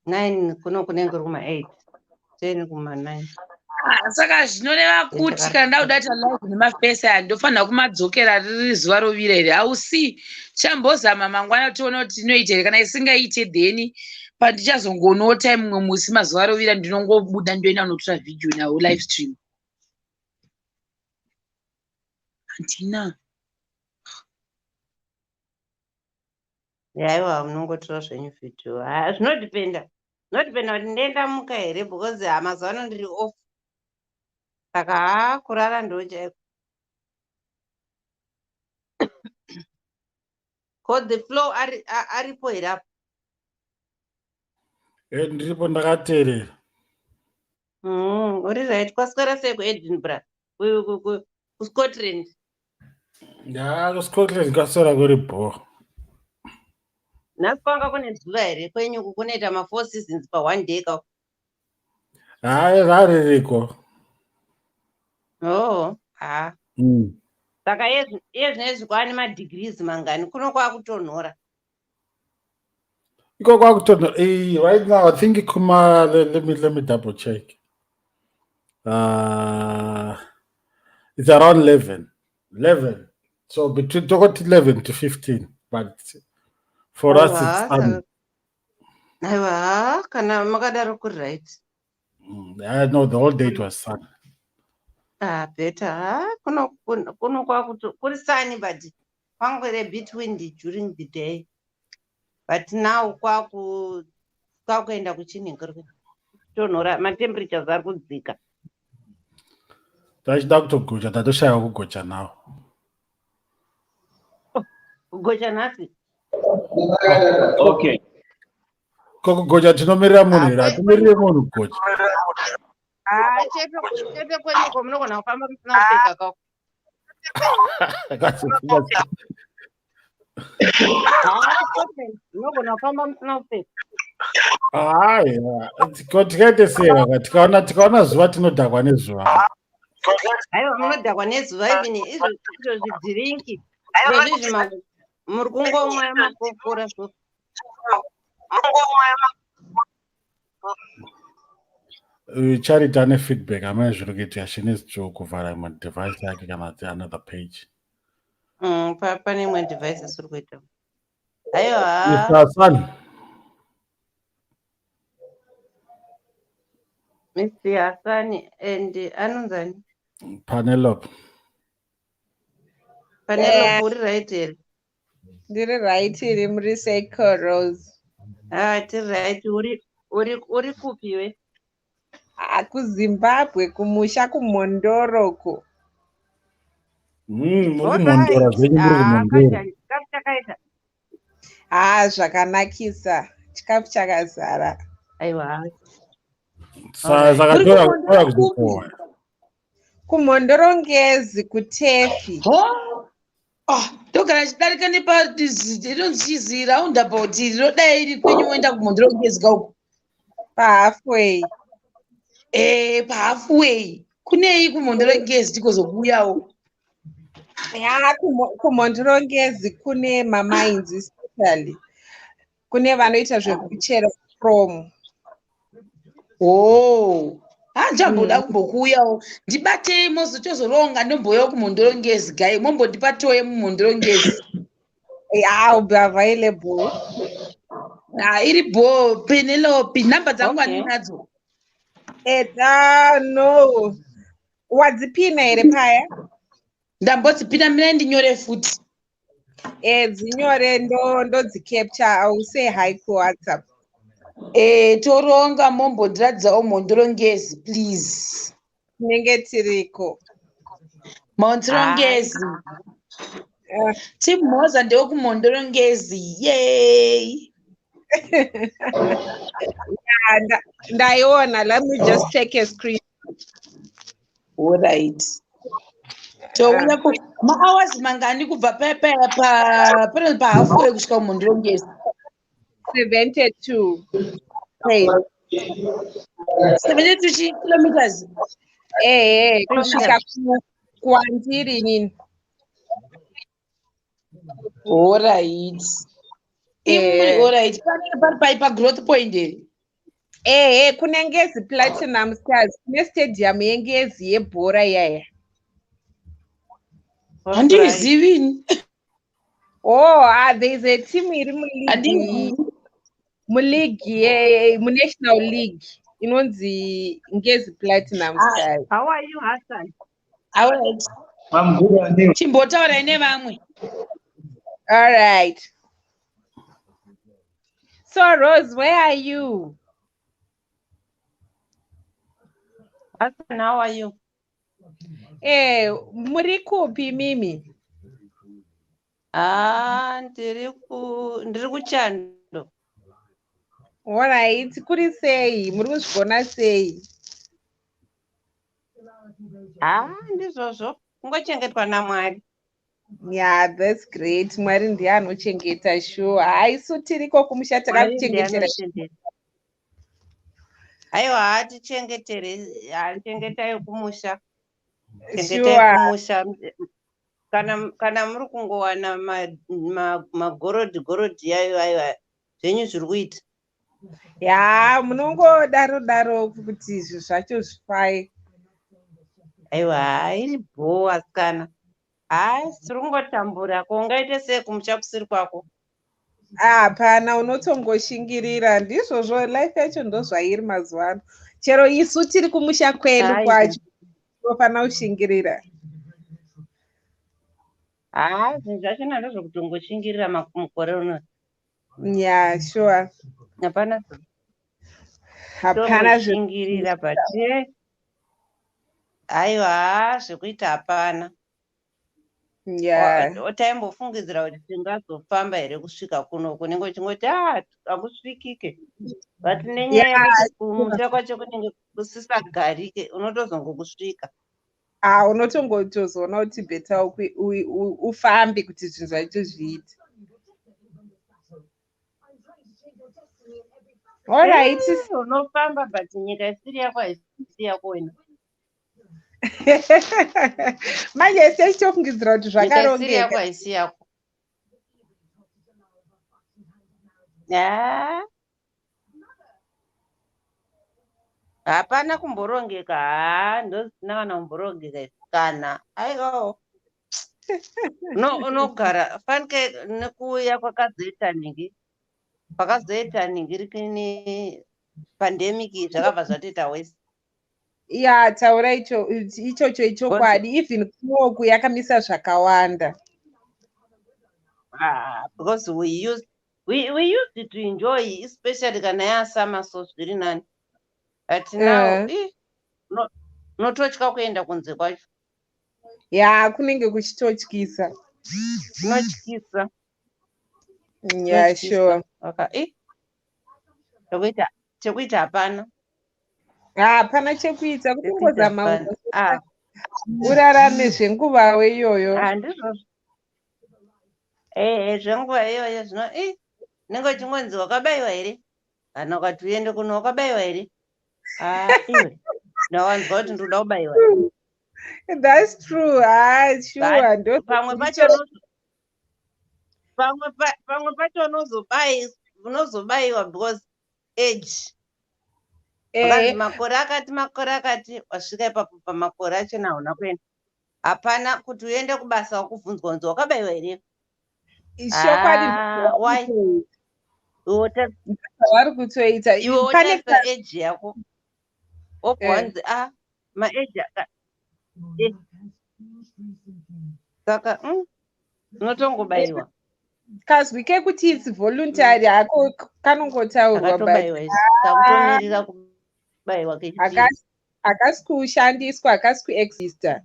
9 kuno kunenge kuri kuma 8, 10 kuma 9. Saka zvinoreva kuti kana ndakuda kuita live nemafesi aya, ndofanira kumadzokera riri zuva rovira here? Hausi chambozama mangwana tione kuti inoita here. Kana isingaite, then pandichazongonawo time mumwe musi mazuva rovira, ndinongobuda ndoenda kunotora vhidhiyo nawo live stream. Handina. Aiwa, munongotora zvenyu vhidhiyo. Ha, zvinodhipenda, zvinodhipenda kuti ndenda muka here, because ha, mazuva ano ndiri off, saka haa, kurara ndo chaiko. Ko the flow aripo here apo? Ndiripo, ndakateerera. Uri right? Kwaswera sei kuEdinburgh, kuScotland? Ya, kuScotland kwaswera kuri bho. Nhasi kwanga kune zuva here kwenyuku? Kunoita ma4 seasons pa1 day ka. Hayi, raririko. Oh, ha. Saka iye zvinezvi kwaane madegrees mangani kuno? Kwakutonhora? Iko kwakutonhora. Right now I think kuma let me double check. It's around 11. 11. So between tokoti 11 to 15, but for us it's sunny. Aiwa, kana makadaro kuri right. I know the whole day it was sun. Ah, better. Ha, kuno kwakuto kuri sunny, but kwangwere bit windy during the day. But now kwakuenda kuchinhingiri kutonhora, matemperatures ari kudzika. Tachida kutogocha, tatoshaiwa kugocha now. Kugocha nhasi? Okay. Ko kugocha tinomirira munhu here? Hatimirire munhu kugocha. Ah, chete chete, kwenyuko munogona kufamba musina kupfeka kako. Ah, Scotland, munogona kufamba musina kupfeka. Haiwa, ko tikaite sei? Vaka tikaona zuva tinodhakwa nezuva. Aiwa, munodhakwa nezuva, even izvo zvidhirinki izvozvizvi muri kungomwa makokora so. Charity ane feedback amene zviri kuitika. She needs to kuvhara imwe device yake kana kuti another page. Pane imwe device isiri kuita. Aiwa. Mr. Hassan. Mr. Hassan and anonzani? Penelope. Penelope, uri right here? Ndiri right here, muri sei, Rose? Ah, tiri right. Uri kupi we? Ah, kuZimbabwe, kumusha, kuMhondoroko. Muri kuMhondora zvenyu, muri kuMhondora. Chikafu chakaita? Ah, zvakanakisa. Chikafu chakazara. Aiwa. Saka Muri tora kuMhondoro tora kupi? kuzokohwa. KuMhondoro Ngezi, kuTefi. Ho! Ah, ndogara chidarika nepa inonzi chizi roundabout rinodai iri kwenyu woenda kuMhondoro Ngezi kauko. Pahalfway. Eh, pahalfway. Kunei kuMhondoro Ngezi tikozokuuyawo? Ya, kuMhondoro Ngezi kune mamines especially. Kune vanoita zvekuchera chrome. Oh. Handichamboda kumbokuuyawo. Ndibatei mozotozoronga ndombouyawo kuMhondoro Ngezi gai. Mombondipa toye muMhondoro Ngezi. Yeah, I'll be available. Ah, iri bho Penelope. Namba dzangu handinadzo. Eta, no. Wadzipina here paya? Ndambodzipina, mina ndinyore futi. Dzinyore, ndodzicapture. I will say hi kuWhatsApp. Eh, toronga mombondiratidzawo Mhondoro Ngezi, please. Tinenge tiriko. Mhondoro Ngezi. Timhoza ndewekuMhondoro Ngezi. Yay! Yeah, ndaiona. Let me just take a screen. Alright. Touya ku mahours mangani kubva paya paya pa pano pahalfway kusvika kuMhondoro Ngezi? 72. Hey. 72 kilometers. Kusvika kwandiri inini. Alright. Imuri alright. Panenge pari pai pagrowth point here? Ehe, kune Ngezi Platinum Stars, kune stadium yeNgezi yebhora iyaya. Handizivi ini. Oh, ah, there is a team iri muleague Handizivi. Muleague ye munational league inonzi Ngezi Platinum Stars. How are you, Hassan? Alright. I'm good, and you? Chimbotaurai nevamwe. All right. So Rose, where are you? Hassan, how are you? Muri kupi mimi? Ah, ndiri kuchando. Alright, kuri sei? Muri kuzvigona sei? Ah, ndizvozvo. Kungochengetwa naMwari. Yeah, that's great. Mwari ndiye anochengeta sure. Hai, isu tiriko kumusha Mwari ndiye takakuchengetera. anochengeta. Aiwa, hatichengetere, chengetai kumusha. Chengetai kumusha. Kana muri kungowana magorodhi gorodhi ayo, aiwa, zvenyu zviri kuita. Ya, munongodaro daro kuti izvi zvacho zvifaye. Aiwa, hairi bho, asikana. Hai, tiri kungotambura. Ko ungaite sei kumusha kusiri kwako? Hapana, unotongoshingirira. Ndizvozvo, life yacho ndozvairi mazuva ano. Chero isu tiri kumusha kwedu kwacho, tinofanira kushingirira. Haa, zvinhu zvachona ndozvokutongoshingirira mukore uno. Yeah, sure. Hapana. Hapana. Toshingirira, but aiwa, haa, zvekuita hapana. Taimbofungidzira kuti tingazofamba here kusvika kuno, kunenge uchingoti a hakusvikike, but nenyaya yekuti kumusha kwacho kunenge kusisagarike, unotozongokusvika. Ah, unotongotozoona kuti better ufambe kuti zvinhu zvacho zviite. Alright. Unofamba, but nyika isiri yako haisi yako wena. Manje sechitofungidzira kuti Nyika isiri yako zvakarongeka. Haisi yako. Ah. Hapana kumborongeka. Haa, ndozvisina kana kumborongeka izvi. Kana aiwawo. No, unogara fanike nekuuya kwakazoita nhingi, kwakazoita nhingi rikini pandemic, zvakabva zvatoita wese. Ya, taura icho ichocho ichokwadi. Even kunoku yakamisa zvakawanda. Ah, because we used to enjoy, especially kana yasummer, so zviri nani. But now ih, unototya kuenda kunze kwacho. Ya, kunenge kuchitotyisa. Kunotyisa. Ya, Kunotyisa. Sure. Aka ih, chekuita hapana. Hapana chekuita. Chekuita Kutongozama hapana. Ah, urarame zvenguvawo iyoyo. Ah, ndizvozvo. Ehe, zvenguva iyoyo zvino ih, unenge uchingonzi wakabayiwa here? Kana ukati uende kuno, wakabayiwa here? Ah, iwe ndawanzwa kuti ndoda kubayiwa. That's true. Ah, sure. Ndo Pamwe pacho pamwe pacho unozobayiwa because age. Vakanzi makore akati, makore akati, wasvika ipapo pamakore achona hauna kuenda. Hapana kuti uende kubasa wakubvunzwa kunzi wakabayiwa here. Chokwadi. Ah, why? Iwe Vari kutoita iwe pane wotarisa age yako, wobva wanzi a maage aka saka unotongobayiwa. Kazwi kekuti it's voluntary hako kanongotaurwa, but Takatobayiwa isu, takutomirira kubayiwa kechipiri. Hakasi kushandiswa, hakasi kuexista.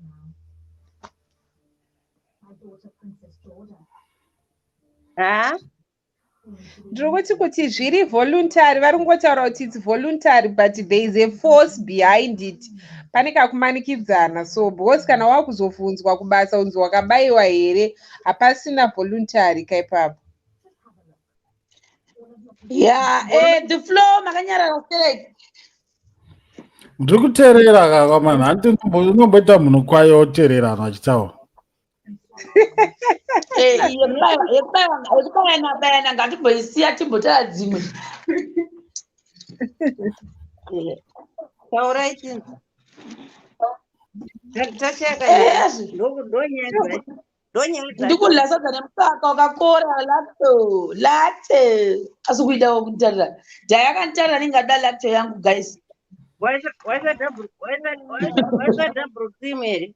Ha. Ndiri kuti zviri voluntary, vari kungotaura kuti it's voluntary, but there is a force behind it. Pane kakumanikidzana. So because kana wakuzobvunzwa kubasa unzi wakabayiwa here, hapasina voluntary kaipapo. Ya, the floor makanyarara sterek. Ndiri kuteerera kakamana, handi unomboita munhu kwayo oteerera vanhu vachitaura. Yekubayana bayana ngatimboisiya, timbotaura dzimwe. Taurai chinzi tacheka. Ndonyaya dzacho, ndonyaya dzacho. Ndikudya sadza nemukaka wakakora, lacto latte, asi kuidawo kunditarira dhai akanditarira ningada lacto yangu, guys. Waisa double cream here?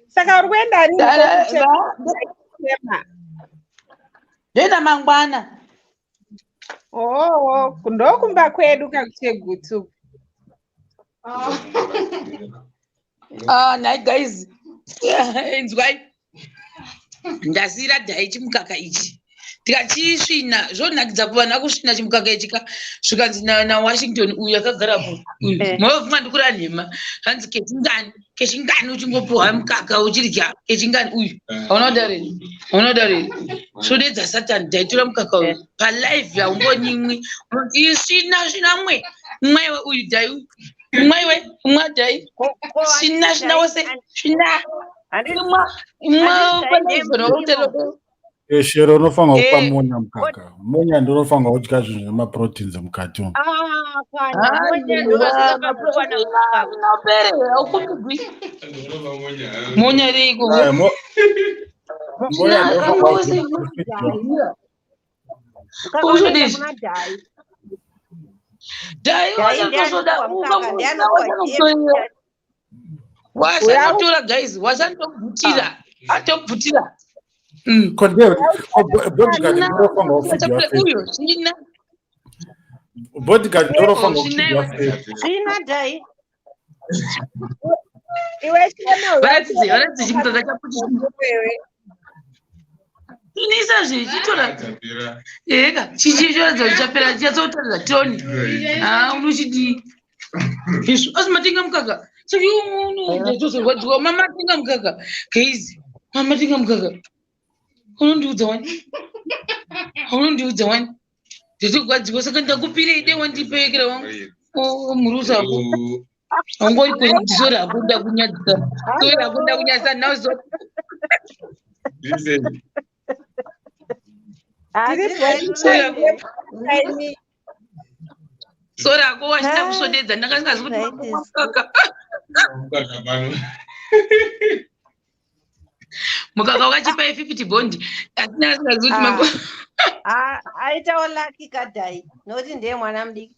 Saka uri kuenda rini kokutema? Ndoenda mangwana. Oo, ndokumba kwedu kakuChegutu. Ah, nhai guys, inzwai, ndasiyira dhai chimukaka ichi, tikachisvina zvonakidza kuvanhu kusvina chimukaka ichi ka. Zvikanzi naWashington uyu akagarapo uyu, mavafunga ndikura nhema. Hanzi kechingani, kechingani uchingopuhwa mukaka uchirya kechingani uyu? Hauna kudareni, hauna kudareni. Svodedza Satani, dhaitora mukaka uyu palive, haumbonyimwi. Isvina svina mwe mwaiwe uyu dhai uyu, mwaiwe mwa dhai, svina svina wose, svina imwa imwa palive. Shero, unofanira kupa Monya mukaka. Monya ndinofanira kudya zvinhu zvemaproteins mukati umu. Ah, kana monya ndokasikakuwana mukaka. Inopere aukumbigwi monya reiko? Monya ndinofanira kudya. Mukaka Usho unoenda dizvi. kuna dhai. Dhai. Dhai ndiye Wasatosoda. anopuwa mukaka, ndiye anopuwa. Wasanotora, guys, wasanotobvutira, atobvutira. Ko bodyguard ndinofanira kufidhiwa first. Uyo svina. Bodyguard ndinofanira Svina. kufidhiwa first. Svina dhai. Iwe Shema. Varatidze, varatidze chimukaka chako. Wewe. Inisa zvechitora eka chichichoratidza kuti chapera, chinyatsotaridza toni. Ha, unochidii izvo? Asi matenga mukaka, saka iwe unotozorwadziwa. Mamatenga mukaka, guys, mamatenga mukaka. Unondiudza wani, unondiudza wani, ndotogwadziwa. Saka ndakupirei dei wandipekera wangu murusa ako haungori kweni. Sori hako, ndakunyadzisa, sori hako, ndakunyadzisa now. So Tiri. Sorry. Aini. Sorry ako wachita kusvodedza ndanga ndingazi kuti mukaka. Mukaka pano. Mukaka wakachipa 50 bond. Asi ndanga ndingazi kuti mambo. Ah, aitawo lucky kadai nokuti ndiye mwana mudiki.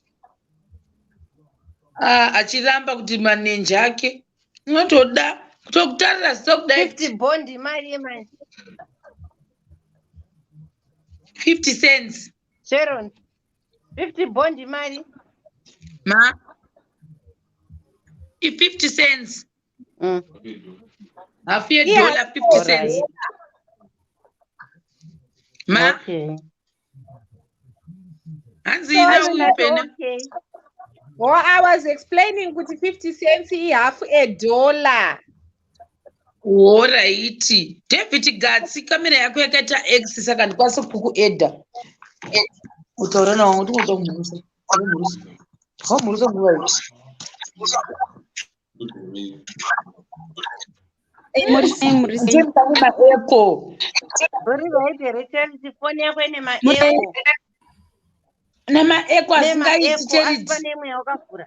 Ah, achiramba kuti manenji ake unotoda kutokutarira ziso kudai. 50 bond imari yemari. 50 cents. Sharon. 50 bond imari. Ma. I 50 cents. Half ye dollar 50 cents. Ma. Okay. Hanzi ina uyu pena. Okay. Well, I was explaining kuti 50 cents ihalf a dollar. Horaiti. David Gatsi, kamera yako yakaita X saka ndikwanise kukuedha. Utaura nawo ndinoda kumhurusa. Kumhurusa. Wamhurusa nguva ipi? Muri sei, muri sei? Pane maeko. Uri right here Charity, foni yako ine maeko. Nemaeko asingaiti Nemaeko asi Charity. pane imwe yakavhura.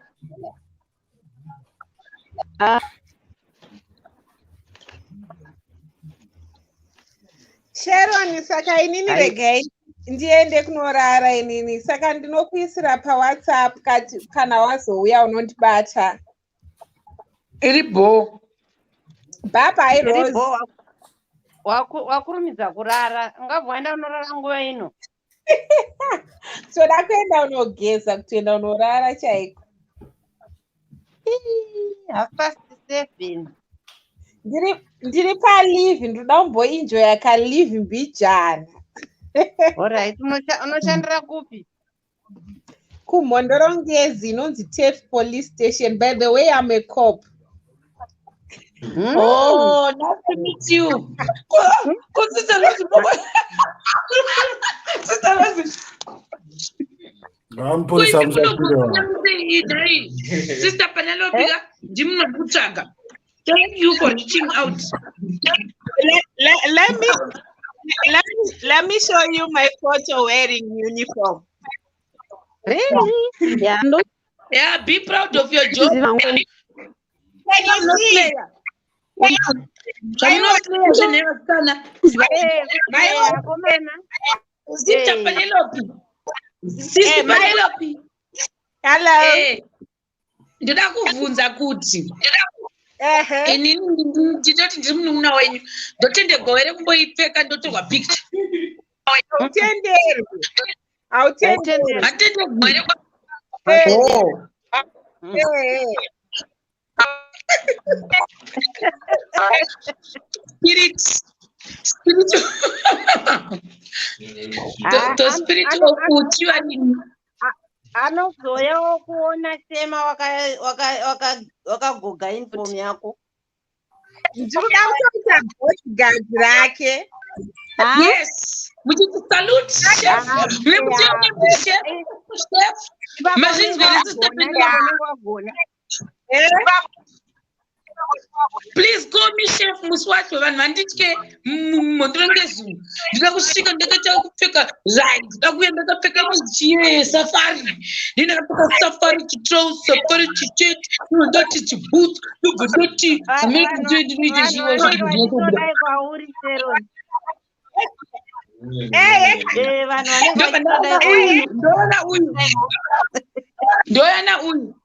Sharon, saka inini regai ndiende kunorara inini. Saka ndinokuisira paWhatsApp kati kana wazouya unondibata. Iri bho. Bye bye Iri Rose. bho, wakurumidza kurara. Ungabva waenda unorara nguva ino. Toda kuenda unogeza kutoenda unorara chaiko. 7:30. Ndiri palive ndinoda kumboenjoya kalive mbijana. Alright, unoshandira kupi? Kumhondoro-Ngezi inonzi Turf Police Station. By the way, I'm a cop. Oh, nice to meet you. Ko Sister Rosie, Sister Rosie. Amupurisa muchapinda. Sister Penelope, ndimuna kutsvaga. Thank you for reaching out. Let me show you my photo wearing uniform. Really? Yeah. Yeah, be proud of your job. Can you see? Zvamunoslayer zvenevasikana. Vakomana. Sister Penelope. Sister Penelope. Hello. Ndoda kuvhunza kuti inini ndinoti ndiri munun'una wenyu ndotendegwa here kumboipfeka ndotorwa picture. Hautenderwi. Hautenderwi. Hatendegwi here? Eh. Eh. Spirit. Spirit. The spirit of uchivanini. Anozoyawo kuona sema wakagoga uniform yako. Ndikuda kutoita bodyguard rake. Yes. Muchiti salute chef. Muchiti chef. Chef. Mazvinzwa here Sister Penelope? Please call me chef musi wacho vanhu vanditye mhondoro-Ngezi. Ndinoda kusvika ndakaita kupfeka right. Ndoda kuuya ndakapfeka chiye safari. Ndini ndakapfeka safari chitrous, safari chishirt, ndoti chiboots, ndobva ndoti hamene kuti ndinoita Vanhu zviwa vanenge zvinobuda. vachitodai kwauri Sharon. Vanhu vanenge Ndobva vachitodai ndaona kwauri. uyu, ndoona uyu. Ndoona uyu.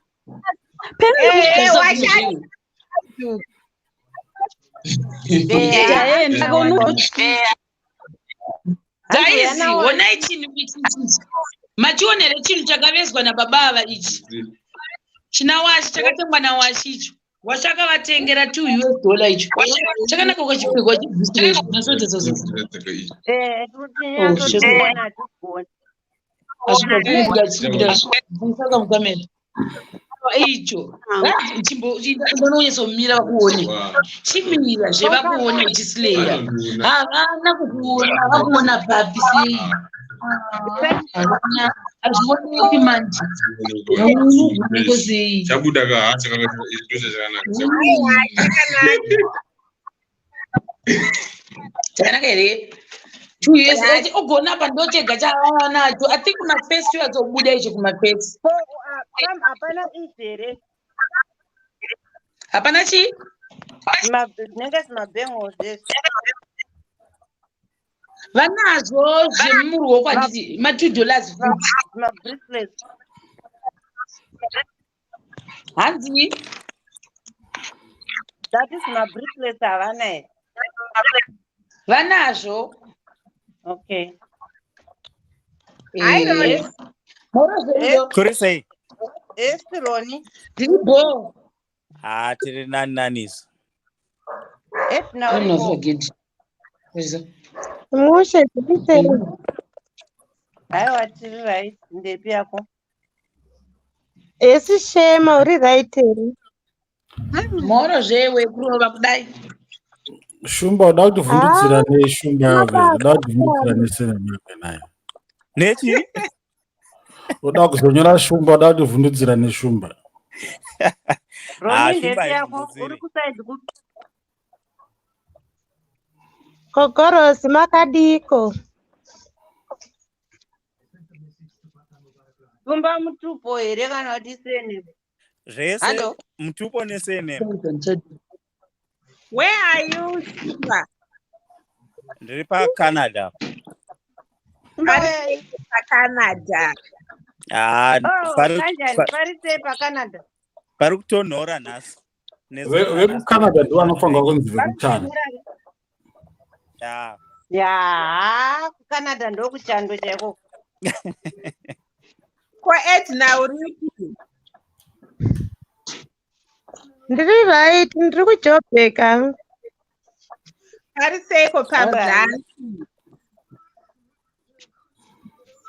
Guys, honai chinhu ichi. Machionere chinhu chakavezwa nababa ava ichi. China washi chakatengwa nawashi icho. Washi akavatengera 2 US dollar icho. Chakanaka ukachipfeka uchibvisire zvinosotesoso. Kuti nyatsotiona hatigoni. Hazvinobuda chikubuda zvisaka mukamera. Icho. Chimbononyatsomira vakuone. Chimira zvevakuone uchisileya. Havana kukuona, vakuona papi sei? Havana, hazvioneki manje. Unogona sei? Chabuda ka ha chakanaka ndozvo chakanaka. Chakanaka here? 2 US 80. Ugona apa ndochega chaanacho. I think kumafesi toyatsobuda icho kumafesi. Ko pam hapana izvi here? Hapana chii? Zvinenge zvimabhengos ezvi. Vanazvo zvemuruoko, handiti? Ma$2 futi. Mabracelets. Hanzi? That is mabracelets, havana here? Vanazvo. Okay. Hi, Roni. Moro. Kuri sei? Esi, Roni. Ndiri bo. Ha, tiri nani naniso. Edna uripo? Mushe, zviri sei? Haiwa, tiri right. Ndepi yako? Esi Shema, uri right here? Moro zvewe, kurova kudai. Shumba, uda kutivhundutsira neshumba yako, uda kutivhundutsira nesurname yako nayo. Nechi? Uda kuzonyora shumba, uda kutivhundutsira neshumba. Ah, Roni, Shumba ndepi yako? haivhundutsiri. Uri kusaidi kupi? Kokorosi, makadiko? Shumba mutupo here kana kuti surname? Zvese. Hello? Mutupo nesurname. Where are you, Simba? Ndiri paCanada. Shumba, Ari where are you? paCanada. Ha. Oh, Pari kanjani? Pari sei paCanada? Pari kutonhora nhasi. Nezuva ranhasi. VekuCanada ndo vanofanirwa kunzi vekuchando. Ya. Ya, kuCanada ndokuchando chaiko. Ko Edna uripi? Ndiri right, ndiri kuJobheka. Pari seiko paMzansi?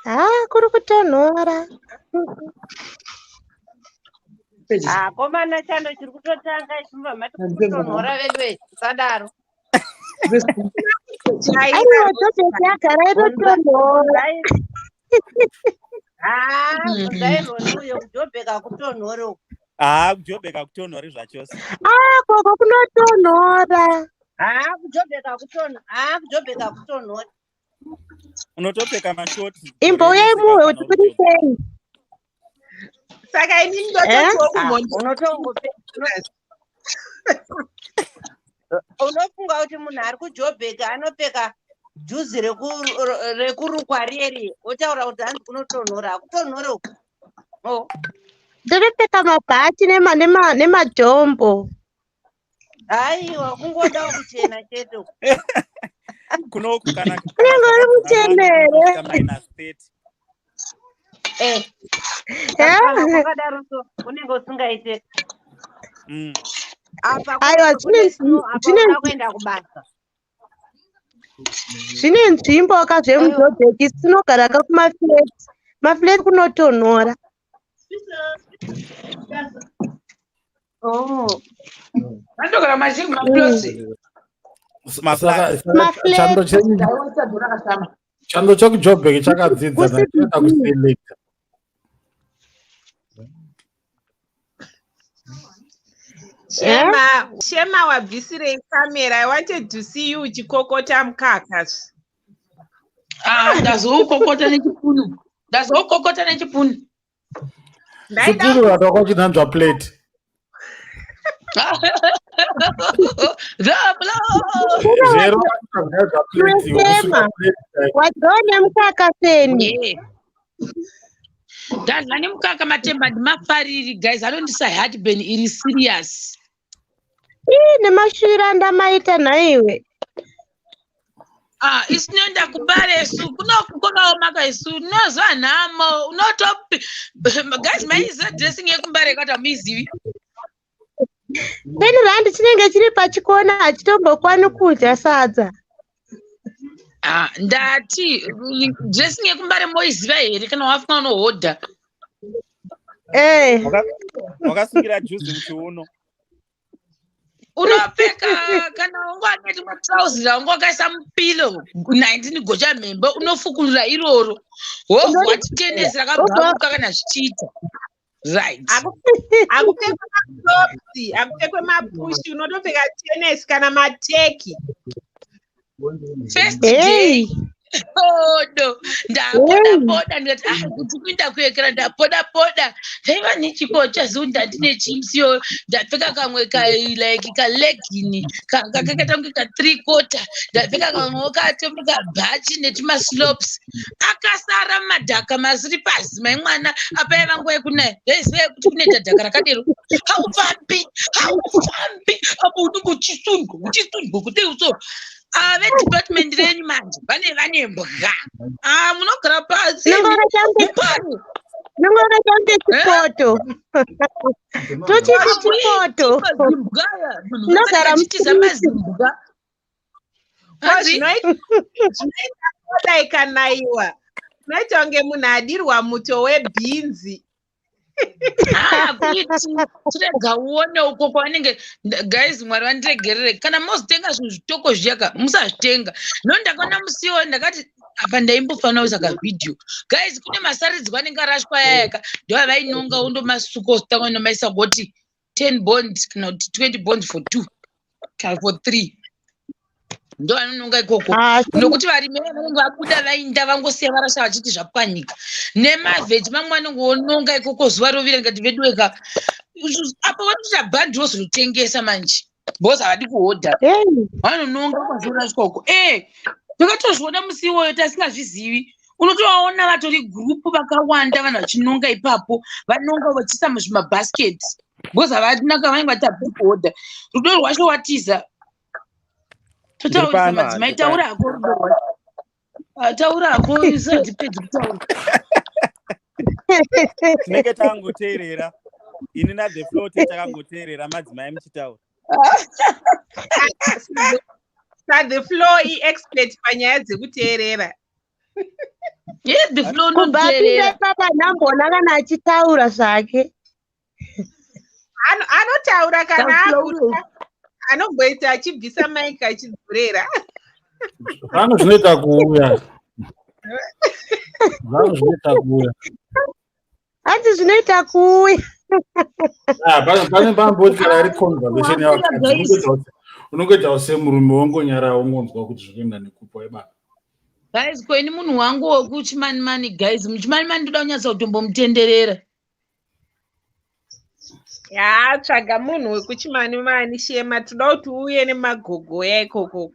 Ha, kuri kutonhora. Ah, komana, chando chiri kutotanga ichimba mati kutonhora vedu, usadaro. Aiwa, Jobheka yagara inotonhora. Ha, bvunzai Roni uyo, kuJobheka kutonhore uko. Ha, kuJobheka kutonhori zvachose. Ah, koko kunotonhora. Ha, kuJobheka kutonhora. Ha, kuJobheka kutonhora. Unotopfeka mashoti. Imbouyai muhwe kuti kuri sei. Saka inini Eh? ndototiwo Ah, kumhondi. Unofunga kuti munhu ari kuJobheka anopfeka juzi rekurukwa rieri, otaura kuti hanzi kunotonhora? Hakutonhore uko. Oh. Ndinopfeka mabhachi nemajombo. Aiwa, kungodawo kuchena chete uko. Kunoku kana Unenge uri muchena here? -30. Eh, Eh? kana kwakadaro so unenge usingaite. Apa Aiwa, kune snow, apa uda kuenda kubasa. Zvine nzvimbo ka zvemuJobheki, tinogara ka kumaflats. Maflats kunotonhora. Oh. Vandogara machiri kumaplots. Saka saka Maflats. chando chenyu, chando chekuJobheki chakadzidza nachoenda kuselecta. Shema, Shema, wabvisirei kamera? I wanted to see you uchikokota mukaka. Ah, ndazoukokota nechipunu, ndazoukokota nechipunu. Ndaida Chipunu ratwa kwachinhanzva plate. Zvabla. Zvero vachinhanzva plate iwe Shema, kusuka plate chaiko. wadyawo nemukaka seni? Ndadya nemukaka. Matemba ndimafariri, guys, anondisa heartburn iri serious. Ii, nemashura andamaita nhaiwe. Ah, isu tinoenda kubare isu, kunoku kwakaomaka. Isu unozwa nhamo, unoto guys, maiziva dressing yekumbare kati hamuizivi? R10 chinenge chiri pachikona, hachitombokwanisi kudya sadza. Ah, ndati dressing yekumbare moiziva here? Kana wafunga unohodha. Eh. Wakasungira juzi muchiuno. Unopfeka kana unga ane rimwe trauzi raunga wakaisa mupilo 19 gocha mhembe, unofukunura iroro, wovhwa tenesi rakabvaruka kana zvichiita right. Hakupfekwe matops, hakupfekwe mapushi, unotopfeka tenesi kana mateki. First day. Hey. Podo ndapoda poda, ndikati ah, kuti kuinda kuyekera, ndapoda poda. Ndaiva nechiko chazunda, ndine chimsiyo, ndapfeka kamwe ka like kalegging kakaita kunge ka three quarter, ndapfeka kamwewo katombe kabhachi netumaslopes. Akasara mumadhaka masiripasi mai mwana. Apa yaiva nguva yekunaya, ndaiziva kuti kunoita dhaka rakadero, haufambi, haufambi apo unenge uchisundwa, uchisundwa kudai. So ava vedepartment renyu manje vane mbwa. Ah, munogara pasi. Unenge wakaita mupani. Unenge wakaita kunge chipoto, tochiti chipoto. Mazimbwa aya munhu Unogara vachitiza mustreet. Mazimbwa. Ko Hanzi? Zvinoita soda ikanayiwa, zvinoita kunge munhu adirwa muto webhinzi. Ah, kuiti tirega uone uko kwavanenge. Guys, Mwari vandiregerere, kana mozotenga zvinhu zvitoko zviyaka, musazvitenga. No, ndakaona musiwo, ndakati apa ndaimbofanira kuisa kavhidhiyo. Guys, kune masaridzwa anenge arashwa ayayaka, ndo avainonga undomasuka, ozotanga unomaisa goti 10 bond kana kuti 20 bond for two kana for three, ndo vanononga ikoko. Ah, Nokuti varimi vaya vanenge vabuda vainda, vangosiya varasha vachiti zvapwanyika. Nemavheji mamwe anenge ononga ikoko zuva rovira. Ndikati veduweka, apa vanotoita bhandi vozotengesa manje because havadi kuhodha. Hey. Vanononga kwazoraswa uko. Takatozviona musi iwoyo tasingazvizivi. Unotovaona vatori gurupu vakawanda, vanhu vachinonga ipapo, vanonga vachiisa muzvimabhasiketi because havadinaka, vanenge vati havadi kuhodha. Rudo rwacho watiza. Totaurisa. Ndiri pano, Madzimai. Ndiri pano. Taura hako, rudo rwacho. Ah, taura hako, isu hatipedzi kutaura. Tinenge takangoteerera, ini nathe flow te takangoteerera madzimai muchitaura. Sa the flow iexpert panyaya dzekuteerera. Ye, the flow Kubva apinda unoteerera. ipapa, nhamboona kana achitaura zvake. Anotaura kana The flow. akuta anomboita achibvisa maiki achidzorera. Zvano zvinoita kuuya, zvano zvinoita kuuya. Hanzi zvinoita kuuya. Ah, pane pamboti kana iri conversation yavakadzi, Guys. unongoitawo semurume, wongonyara, wongonzwa kuti zvikuenda nekupa webaba. Guys, kweni munhu wangu wekuchimanimani, guys, muchimanimani ndoda kunyatsa kutombomutenderera. Ya, tsvaga munhu wekuchimanimani, Shema. Toda kuti uuye nemagogoya ikoko.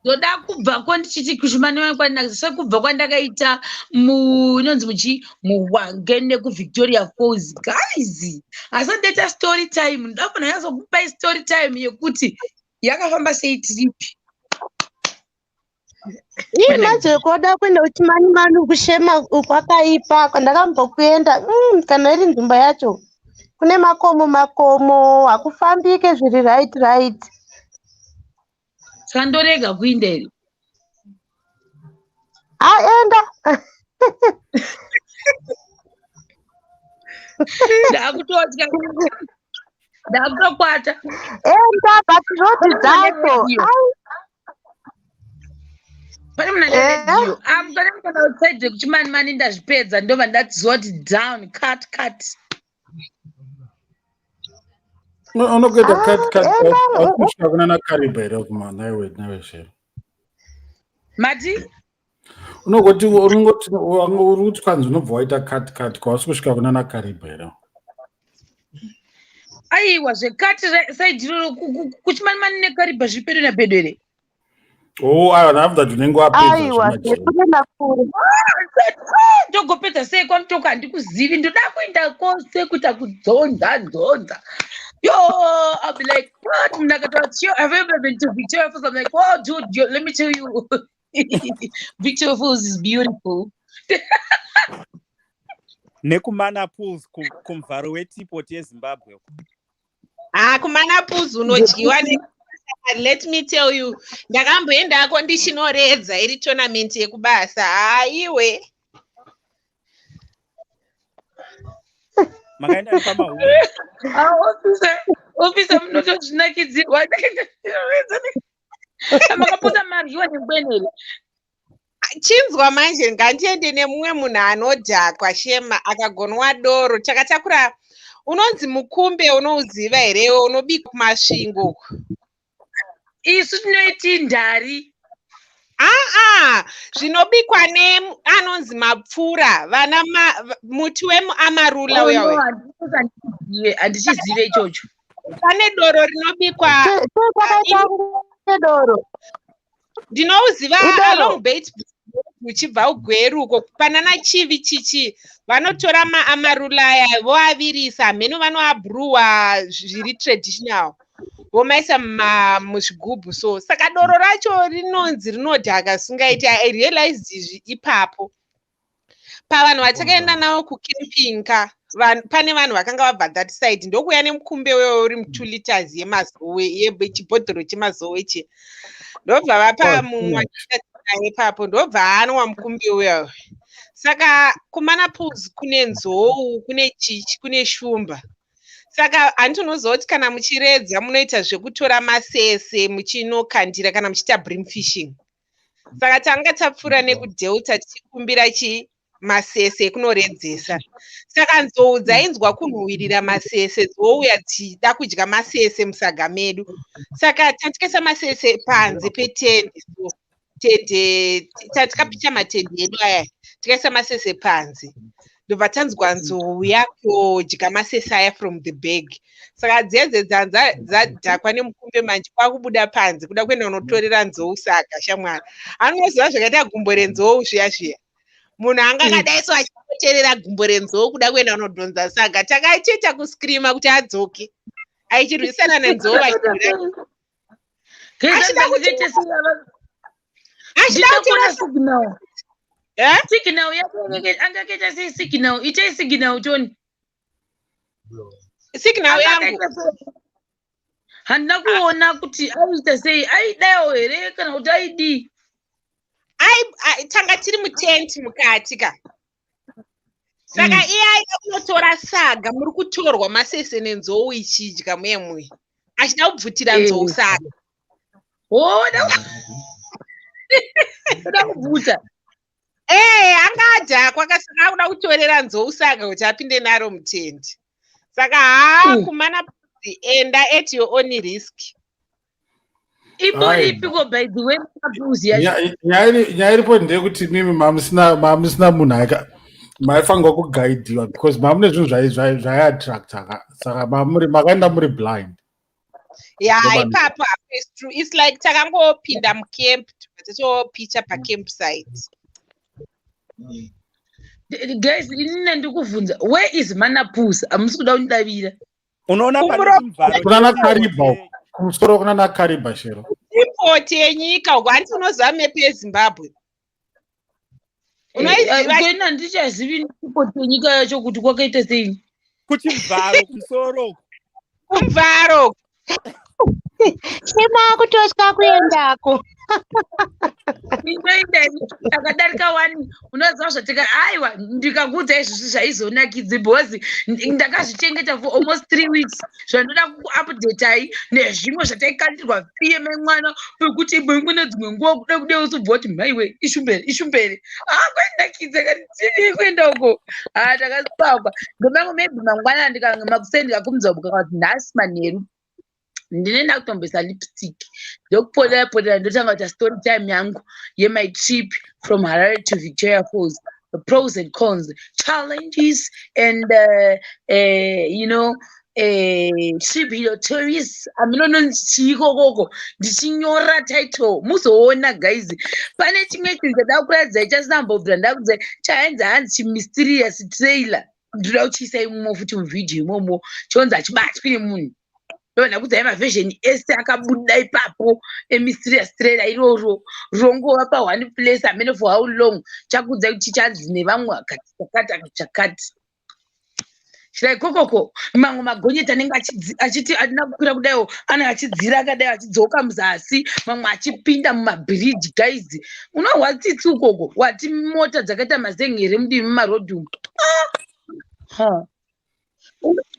Ndoda kubvako ndichiti kuchimanimani kwandinaka, sekubva kwandakaita munonzi muchi muHwange nekuVictoria Falls. Guys, asi ndaita story time, ndoda kufanira nyatsokupai story time yekuti yakafamba sei trip. Ii, manje koda kuenda kuchimanimani kushema kwakaipa kwandakambokuenda. Kana iri nzvimbo yacho kune makomo makomo, hakufambike zviri right right. Saka ndorega kuinda here? Aenda. Ndakutotya, ndakutokwata. Enda, but road dzacho Radio. ai. Pane muna neredhiyo kana mukana outside yekuchimanimani, ndazvipedza, ndobva ndatiziva kuti down, cut cut. Unokuita Ah, cut cut. Enda. Aukusvika kuna naKariba here kuma naiwe naiwe Shero? Mati? Unongoti unongoti uri kuti kwanzi unobva waita cut cut, kwausi kusvika kuna naKariba here? Aiwa, zvekati side iroro kuchimanimani neKaribha zviri pedo napedo here? Oh, aiwa, after that unenge wapedza. Aiwa. Zvemajeri. Zvekure nakure. Ndogopedza sei kwaMutoko? Handikuzivi. Ndoda kuenda kwose kuita kudzonza nzonza. Yo, I'll be like, what? Munhu akataura, "Have you ever been to Victoria Falls?" I'm like, "Oh dude, yo, let me tell you, Victoria Falls is beautiful." NekuMana Pools, kumuvharo weteapot yeZimbabwe. Ha, kuMana Pools unodyiwa ne, let me tell you, ndakamboendako ndichinoredza iri tournament yekubasa. Haiwe. Makaenda nepamahuri? Ah, officer, officer, munotozvinakidzirwa. Makapota maryiwa nengwenere. Chinzwa manje, ngandiende nemumwe munhu anodhakwa, Shema, akagonwa doro. Takatakura unonzi mukumbe, unouziva herewo, unobikwa kuMasvingo uku? Isu tinoiti ndari. Aa, zvinobikwa neanonzi mapfura, vana muti wemuamarula Oh, uya no, uya. Handichizive ichocho. Pane doro rinobikwa. Sei kwakaita kunge doro? Ndinouziva. Idoro. Along Beit uchibva uGweru uko panana Chivi chichi, vanotora maamarula aya, voavirisa, hameno vanoabhuruwa zviri traditional, vomaisa muzvigubhu. So saka doro racho rinonzi rinodhaka singaiti. I realized izvi ipapo pavanhu vatakaenda navo kucamping ka. Pane vanhu vakanga vabva that side, ndokuuya nemukumbe wewo uri mu2 liters yeMazowe, yechibhodhoro cheMazowe chiya, ndobva vapa mumwe naye ipapo, ndobva anwa mukumbe uya. Saka kuMana Pools kune nzou, kune chichi, kune shumba. Saka handiti unoziva kuti kana muchiredza munoita zvekutora masese muchinokandira, kana muchiita bream fishing. Saka tanga tapfuura nekuDelta tichikumbira chi masese ekunoredzesa. Saka nzou dzainzwa kunhuhwirira masese, dzouya dzichida kudya masese musaga medu. Saka tatikaisa masese panze petende, so tende tatikapicha matende edu aya, tikaisa masese panze, ndobva tanzwa nzou yakudya masese aya from the bag. Saka dziya dzadhakwa nemukumbe manje, kwakubuda panze kuda kuenda kunotorera nzou saga. Shamwari, anoziva zvakaita gumbo renzou zviya zviya, munhu anga akadai so achitoterera gumbo renzou kuda kuenda kunodhonza saga. Takatoita kuscreama kuti adzoke, aichirwisana nenzou achirwira achida achida Ndinokuona signal. Eh? Signal yako anga akaita sei signal? Itai signal, Tony. Signal Anga yangu? akaita sei? Handina kuona kuti aiita sei, aidawo here kana kuti aidii. Tanga tiri mutent mukati ka. Saka iye aida kunotora saga, muri kutorwa masese nenzou ichidya muye muye, achida kubvutira nzou saga. Oda oda kubvuta. Ee, anga adhakwa, kasaka akuda kutorera nzou saga kuti apinde naro mutendi. Saka haa, kuMana enda at your own risk. Imbori ipiko, by the way, Mapools yacho? Nyaya iripo ndeyekuti mimi mamusina munhu aka maifanirwa kuguidiwa, because mamune zvinhu zvaiattracta ka, saka mamuri makaenda muri blind. Ya. Ndoba- Ipapo hapo is true. It's like takangopinda mucamp, tatopicha pacampsite. Guys, inini ndikuvhunza, where is Mana Pools? Hamusi kuda kundidavira. Unoona pane chimuvharo. Kunana Kariba uko, kumusoro kunana Kariba, Shero. Ipoti yenyika uko, handiti unoziva mepu yeZimbabwe? Unoiziva? Kwena handichazivi ipoti yenyika yacho kuti kwakaita sei. Kuchimuvharo kumusoro uko. Kumuvharo. Shema kutotya kuendako. Indoenda akadarika wani, unoziva zvatika. Aiwa, ndikakuudza izvozvi zvaizonakidzi, because ndakazvichengeta for almost 3 weeks, zvandoda kuupdatai nezvimwe zvataikandirwa fiye memwana, pekuti imwe dzimwe nguva kuda kuda usobva kuti mhaiwe, ishumbere, ishumbere. Akwainakidza kati tiri kuenda uko. Ha, takasipakwa ndomangu. Maybe mangwana makuseni ndikakumidza kubuka kuti nhasi manheru ndinoenda kutomboisa lipstick, ndokupodera podera, ndotanga kuita story time yangu yemy trip from Harare to Victoria Falls, the pros and cons, challenges and tributaries, aminononzi chiikokoko. Ndichinyora title, muzoona guys. Pane chimwe chinhu chada kuratidzai chasinambobvira ndakudzai, chainzi hanzi chimysterious trailer. Ndoda kuchiisa imomo futi muvhidhiyo imomo, chonzi hachibatwi nemunhu. Ndobva kudzai maversion ese akabuda ipapo emysterious trailer iroro, rongova paone place hamene for how long. Chakudzai kuti chichanzi nevamwe akati chakati akati chakati chira ikokoko. Mamwe magonyeti anenge achiti adina kukwira kudaiwo, anenge achidzira akadai, achidzoka muzasi, mamwe achipinda mumabhiriji. Guys, unohwa tsitsi ukoko, wati mota dzakaita mazengere mudivi mumarodhi umu. Ah!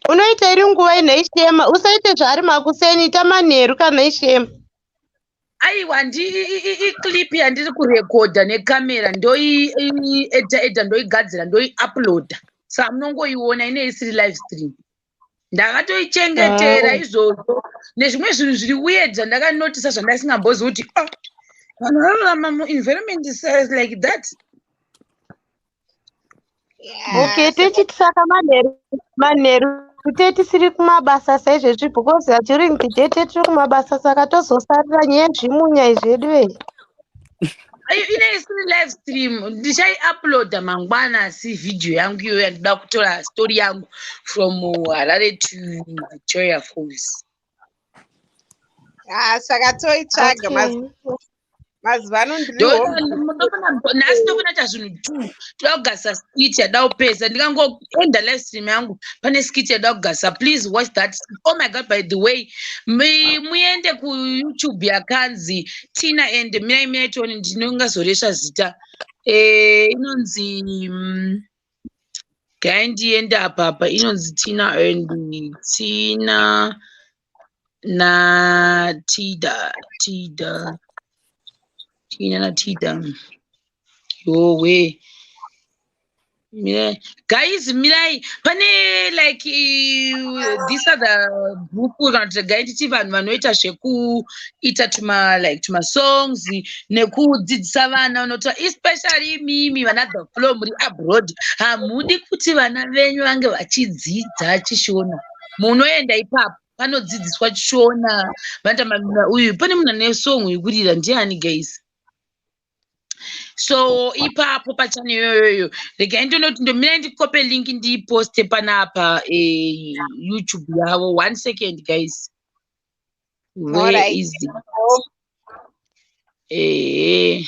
Unoita iri nguva ino, Ishema? Usaite zvaari makuseni, ita manheru kana, Ishema. Aiwa, ndi iclip yandiri kurekodha nekamera, ndoiedha edha, ndoigadzira, ndoiuploada, saka munongoiona ine isiri live stream. Ndakatoichengetera izvozvo nezvimwe zvinhu zviri weird zvandakanotisa, zvandasingambozivi kuti ah, Vanhu vanorarama muenvironment like that. Okay, tichiti saka manheru manheru tetisiri kumabasa saizvezvi because during the day tetiri kumabasa, saka tozosarira nyaya yezvimunya izvi yedu vei. Ayo ine isiri live stream, ndichaiuploada mangwana, asi vhidhiyo yangu iyoyo yandinoda kutora story yangu from Harare to Victoria Falls. Ah, saka toitsvaga. Mazuva ano ndiri home. Nhasi ndofuna kuita zvinhu two. Toda kugasa skit yada kupesa. Ndikangoenda live stream yangu, pane skit yada kugasa. Please watch that. Oh my God, by the way, muende kuYouTube yakanzi Tina and mirai, mirai tione, ndinongazoresva zita. Inonzi gai ndiende apapa, inonzi Tina and Tina naTida, Tida, Tina naTida. Yowe, mirai guys, mirai, pane like this other group, kana kuti regai nditi vanhu vanoita zvekuita tuma like tumasongs nekudzidzisa vana vanota, especially imimi vana The Flow muri abroad, hamudi kuti vana venyu vange vachidzidza chiShona. Munoenda ipapo panodzidziswa chiShona, vanoita uyu pane munhu ane song yekurira, ndiani guys? So ipapo pachannel iyoyoyo, regai ndinoti ndomira ndikope link ndiiposte panapa, YouTube yavo. One second guys, where is the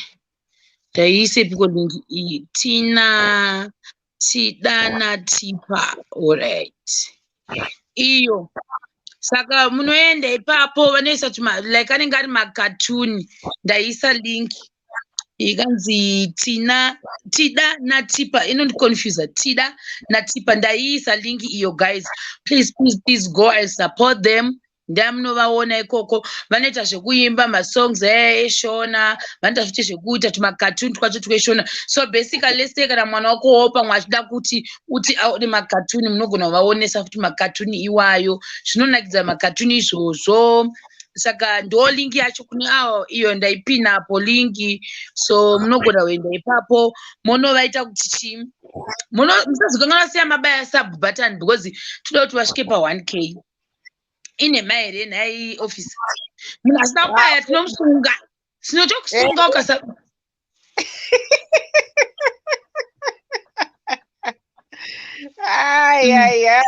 taiisepiko link iyi? Tina Tidana Tipa, alright, iyo. Saka munoenda ipapo, vanoisa tuma like anenge ari makatuni. Ndaisa link ikanzi Tina Tida naTipa, inondiconfusa, Tida naTipa. Ndaiisa link iyo guys, please, please, please go and support them. Ndamunovaona ikoko, vanoita zvekuimba masongs eshona, vanoita futi zvekuita tumakatuni twacho tweshona. So basically, let's say kana mwana wako wo pamwe achida kuti uti aone makatuni, munogona kuvaonesa futi makatuni iwayo, zvinonakidza makatuni izvozvo. Saka ndo link yacho kune avo iyo ndaipinapo link, so munogona kuenda ipapo monovaita kuti chii, musazokanganwa siya mabaya sub button because toda kuti vasvike pa1K. Inhema here nhai officer? Munhu asina kubaya tinomusunga, tinotokusunga ukasa. Ai ai ai.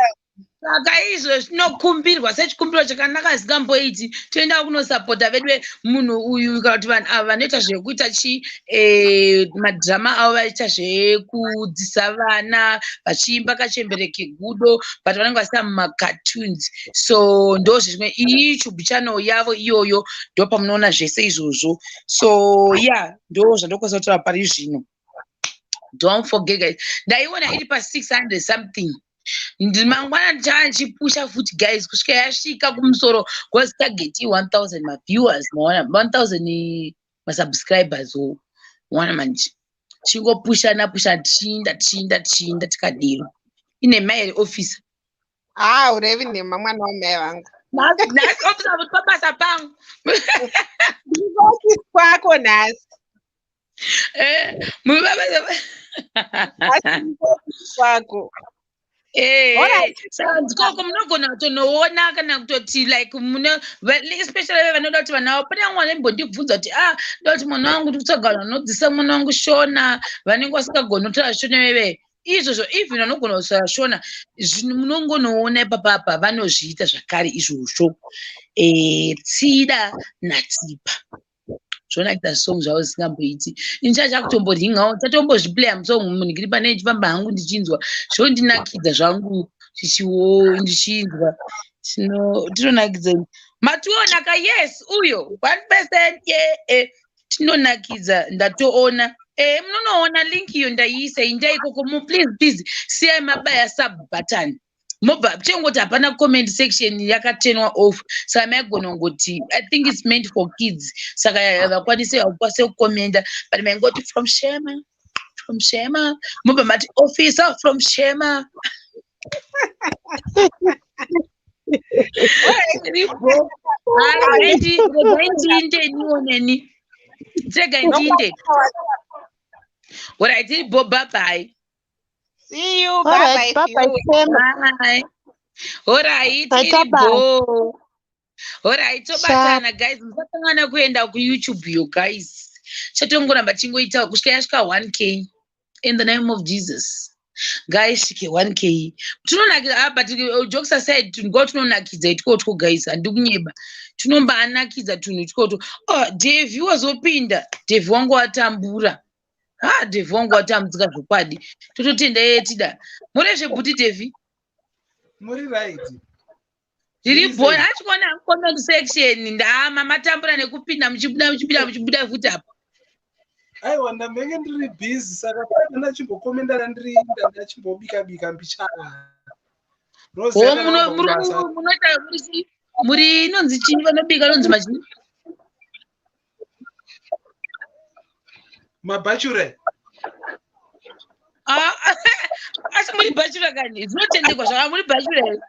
Saka izvo zvinokumbirwa sechikumbiro chakanaka zikamboiti, toenda kunosapota vedu munhu uyu kana kuti vanhu ava vanoita zvekuita chi madhirama avo, vaita zvekudzidzisa vana vachiimba kachembere kegudo, but vanenge vasina mumacartoons. So ndo zvimwe iYouTube channel yavo iyoyo, ndo pamunoona zvese izvozvo. So yeah, ndo zvandokwanisa kutaura pari zvino. Don't forget guys, ndaiona iri pa600 something. Mangwana ndichaa ndichipusha futi guys kusvika yasvika kumusoro, because target i1000 maviewers, maona, 1000 masubscribers o, maona manje. Chingopushana pusha, tichiinda, tichiinda, tichiinda, tikadero. Ine mai here officer? Ah, urevi nhema, mwana wamai vangu. Nhasi officer kuti pabasa pangu. Office kwako nhasi. Mubabasa. Nhasi office kwako. Saka ndikoko munogona kutonoona kana kutoti like mune especially vanoda kuti vana vavo, pane vamwe vanombondibvunza kuti, ah, ndoda kuti mwana wangu, ndikutsvaga vanhu vanodzidzisa mwana wangu Shona, vanenge vasingagoni kutaura Shona veve izvozvo. Even vanogona kutaura Shona, zvinhu munongonoona ipapapa, vanozviita zvakare izvozvo. Tsida naTsipa zvonakidza song zvavo zvisingamboiti. Ini chacha kutomboringawo, tatombozviplaya musong munhikiri pane ndichifamba hangu, ndichinzwa zvondinakidza zvangu, chichiwo ndichinzwa tinonakidza. Mationa yes, uyo 1% ye tinonakidza, ndatoona. Munonoona link iyo ndaiisa, indai ikoko mu please, please siyai mabaya sub button, mobva chengoti hapana comment section, yakatenwa off, saka maigona kungoti, I think it's meant for kids, saka vakwanise vakwanise kukomenda, but maingoti from Shema, from Shema, mobva mati officer from Shema. Regai ndiinde nioneni. Chega ndinde. Alright, iripo, bye bye. See you. Bye Alright, bye. bye bye, Shema. Bye. Alright, Bye bye. iripo. Alright, Sharp. tobatana guys, musakangana kuenda kuYouTube yo guys. Chatongoramba chingoita kusvika yasvika 1K in the name of Jesus. Guys, svike 1K. Tinonakidza, ah, but jokes aside, ngo tunonakidza itwotwo guys, handikunyeba. Tinombaanakidza tunhu itwotwo. Oh, Devi wazopinda. Devi wangu watambura. Ah, Devi wangu watambudzika zvokwadi. Tototenda yetida. More zvebhuti Devi. Muri right. Ndiri Zviri bhora sei? achikuona comment section, ndama matambura nekupinda muchibuda muchibuda muchibuda futi apa. Aiwa, ndambenge ndiri busy, saka paina ndachimbokomendana ndiri ndachimbobika bika mbichana. Rose Ho, yakanaka kubasa. munoita muri chii? Muri inonzi chii vanobika inonzi machii? Mabachure. Ah, asi muri bhachura kani? Zvinotendekwa zvaka muri bhachura here?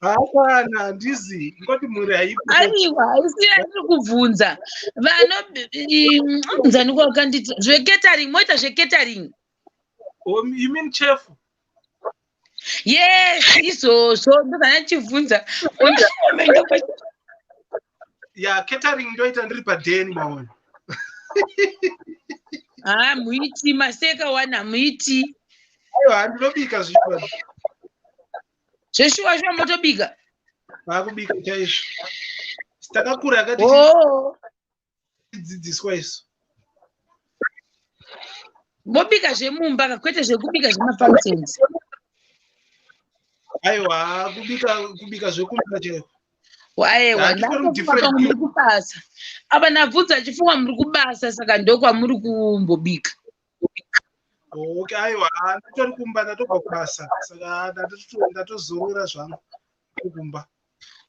Hapana, handizi. Ngoti mhuri haipo. Aiwa, haisira ndiri kubvunza. Vano nzani kwakanditi zvecatering, moita zvecatering. Oh, you mean chef? Yes, izvozvo ndozvana ndichibvunza. Yeah, catering ndoita ndiri padeni, maona. Ah, muiti maseka wani hamuiti. Aiwa, ndinobika zvichwa. Zveshuwa shuwa motobika. Vakubika chaizvo. Takakura yakati Oh, tichidzidziswa isu. mobika zvemumba ka, kwete zvekubika zvemafunctions. Aiwa, kubika zvekumba chaiko. Aiwa, Handitori ndakufunga different. pamwe muri kubasa. Apa ndabvunza achifunga muri kubasa, saka ndokwamuri kumbobika. Okay, aiwa, ndatori kumba, ndatobva kubasa. Saka ndatozorora zvangu kumba.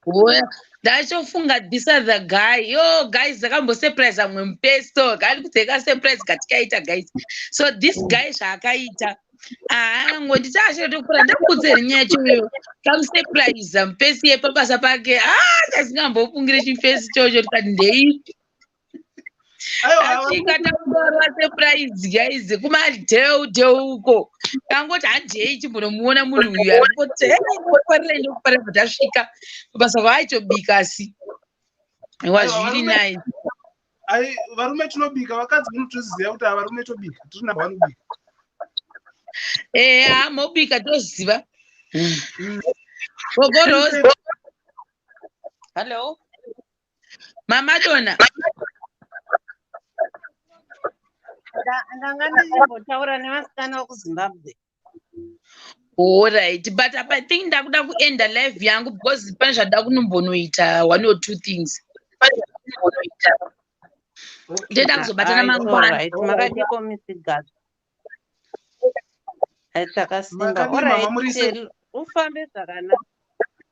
Oya, ndachofunga this other guy. Yo, guys, akambosurprise mumwe mupeso. Kari kudzeka surprise katikaita guys. So this guy zvaakaita. Ah, ngonditi achitokura ndakuudza here nyaya yacho iyoyo. Kamusurprise mupesi yepabasa pake. Ah, ndasingambofungire chipesi chocho tikati ndeipi. Aiwa, Tasvika tamutora surprise guys kumadheu dheu uko. Tangoti handei chimbonomuona munhu uyu arikoti ndokufarira ndokufarira tasvika kubasa kwaaitobika asi. It was Aiwa, really varume nice. ai varume tinobika, vakadzi munotoziva kuti ava varume tobika, tiri navo vanobika. Eya, mobika toziva. Gogo Rose, Hello. Mama Donna. Ndanga ndichimbotaura nevasikana vekuZimbabwe. Alright, but I think ndakuda kuenda live yangu because pane zvada kunombonoita one or two things. Ndoda kuzobatana Ah, it's mangwana. alright. Makadiko, Misigazi? Ai, takasimba. Makadii, mama, Alright, muri sei? Shero, ufambe zvakanaka.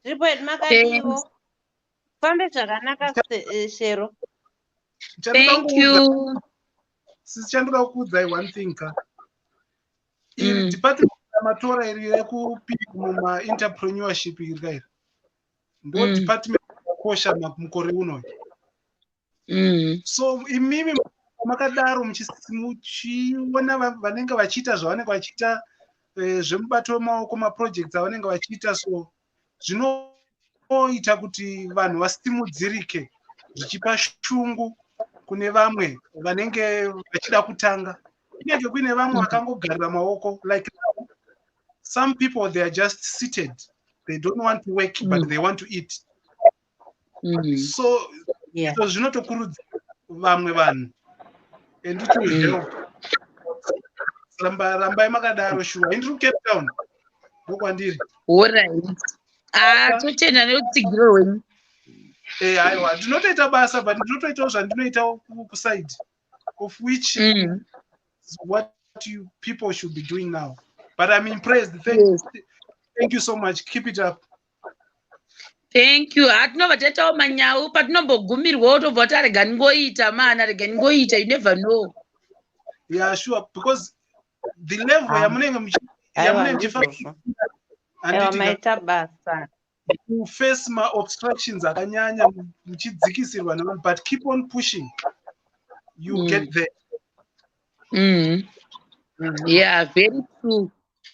Zviripo here, makadiwo? Thanks. Ufambe zvakanaka, Shero. Chandoda Thank kuudza you. sisi, chandoda kuudzai one thing ka. Iri department ramatora iri rekupinda muma-entrepreneurship iri ka iri. Ndo department yakakosha mukore unoyu. So imimi makadaro muchiona vanenge vachiita zvavanenge vachiita, zvemubato wemaoko, maprojects avanenge vachiita, so zvinoita kuti vanhu vasimudzirike, zvichipa shungu kune vamwe vanenge vachida kutanga. Kunyange kuine vamwe vakangogarira maoko, like now, some people, they are just seated, they don't want to work, but they want to eat. So so zvinotokurudzira vamwe vanhu and it will help. Rambai makadaro shuwa. Indiri kuCape Town, ndokwandiri. Alright. Ah, totenda nerutsigiro rwenyu. Eh, aiwa, ndinotoita basa, but ndinotoitawo zvandinoitawo kuside, of which is what you people should be doing now. But I'm impressed. Thank you so much. Keep it up. Thank you. Hatinobva taitawo manyau patinombogumirwawo, tobva tarega ningoita mana, rega ningoita, you never know. Yeah, sure, because the level yamunenge Aiwa, yamunenge muchifanira ndizvozvo. Aiwa, handiti ka, maita basa. Kuface ma-obstructions akanyanya, muchidzikisirwa nevanhu, but keep on pushing. You get there. Yeah, very true.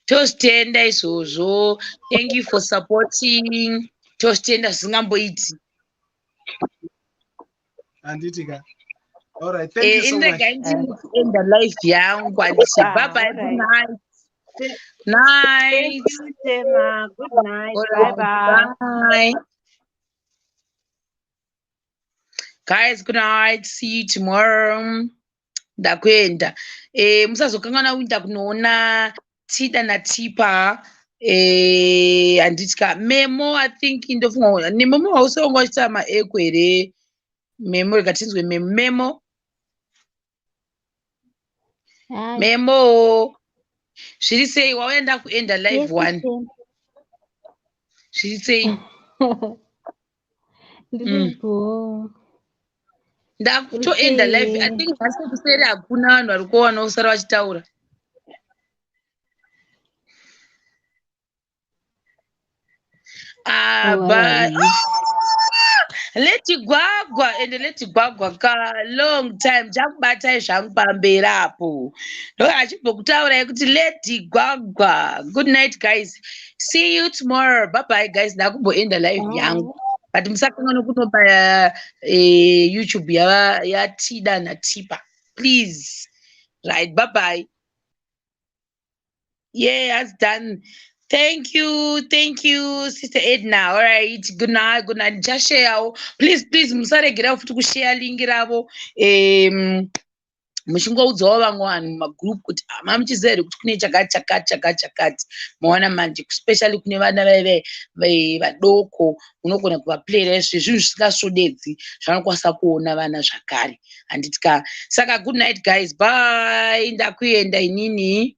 Tozvitenda izvozvo. Thank you for supporting. Tozvitenda zvisingamboiti. Handiti ka? All right, thank you so much. Indirega ndienda live yangu, handiti? Ah, Bye bye. all Good right. night. Thank Night. you, Tema. Good night. All Bye right, bye. bye. Guys, good night. See you tomorrow. Ndakuenda. Musazokanganwa kuenda kunoona Tida naTipa. Handiti ka? Memo, I think ndofunga neMemo hausi wanga uchiita maeko here, Memo? Rega tinzwe Memo. Memo. Hi. Memo, zviri sei? Wauya ndakuenda live. Yes, One. Tema. Zviri sei? Ndiri bho. Ndakutoenda live, I Uri think nhasi kuseri hakuna vanhu vari kuwana kusara vachitaura. Oh, Aba. alright. Leti Gwagwa, ende Leti Gwagwa ka, long time. Chakubatai zvangu pamberi apo, ndo achimbokutaurai kuti Lady Gwagwa. Good night, guys, see you tomorrow. Bye bye, guys. Ndakumboenda live yangu, Bye. but musakanganwa kunopa YouTube yava yaTida naTipa, please. Right, bye bye. Yeah, that's done. Thank you, thank you, Sister Edna. All right, good night, good night. Just share, please, please. Musaregera futi kushare link ravo. Muchingoudzawo vamwe vanhu mumagroup kuti, "Ah, mamuchiziva here kuti kune chakati, chakati, chakati, chakati?" Maona manje, especially kune vana vaive vadoko, unogona kuvaplayera izvi zvinhu zvisingasvodedzi zvavanokwanisa kuona vana zvakare, handiti ka? Saka good night, guys, bye. Ndakuenda inini.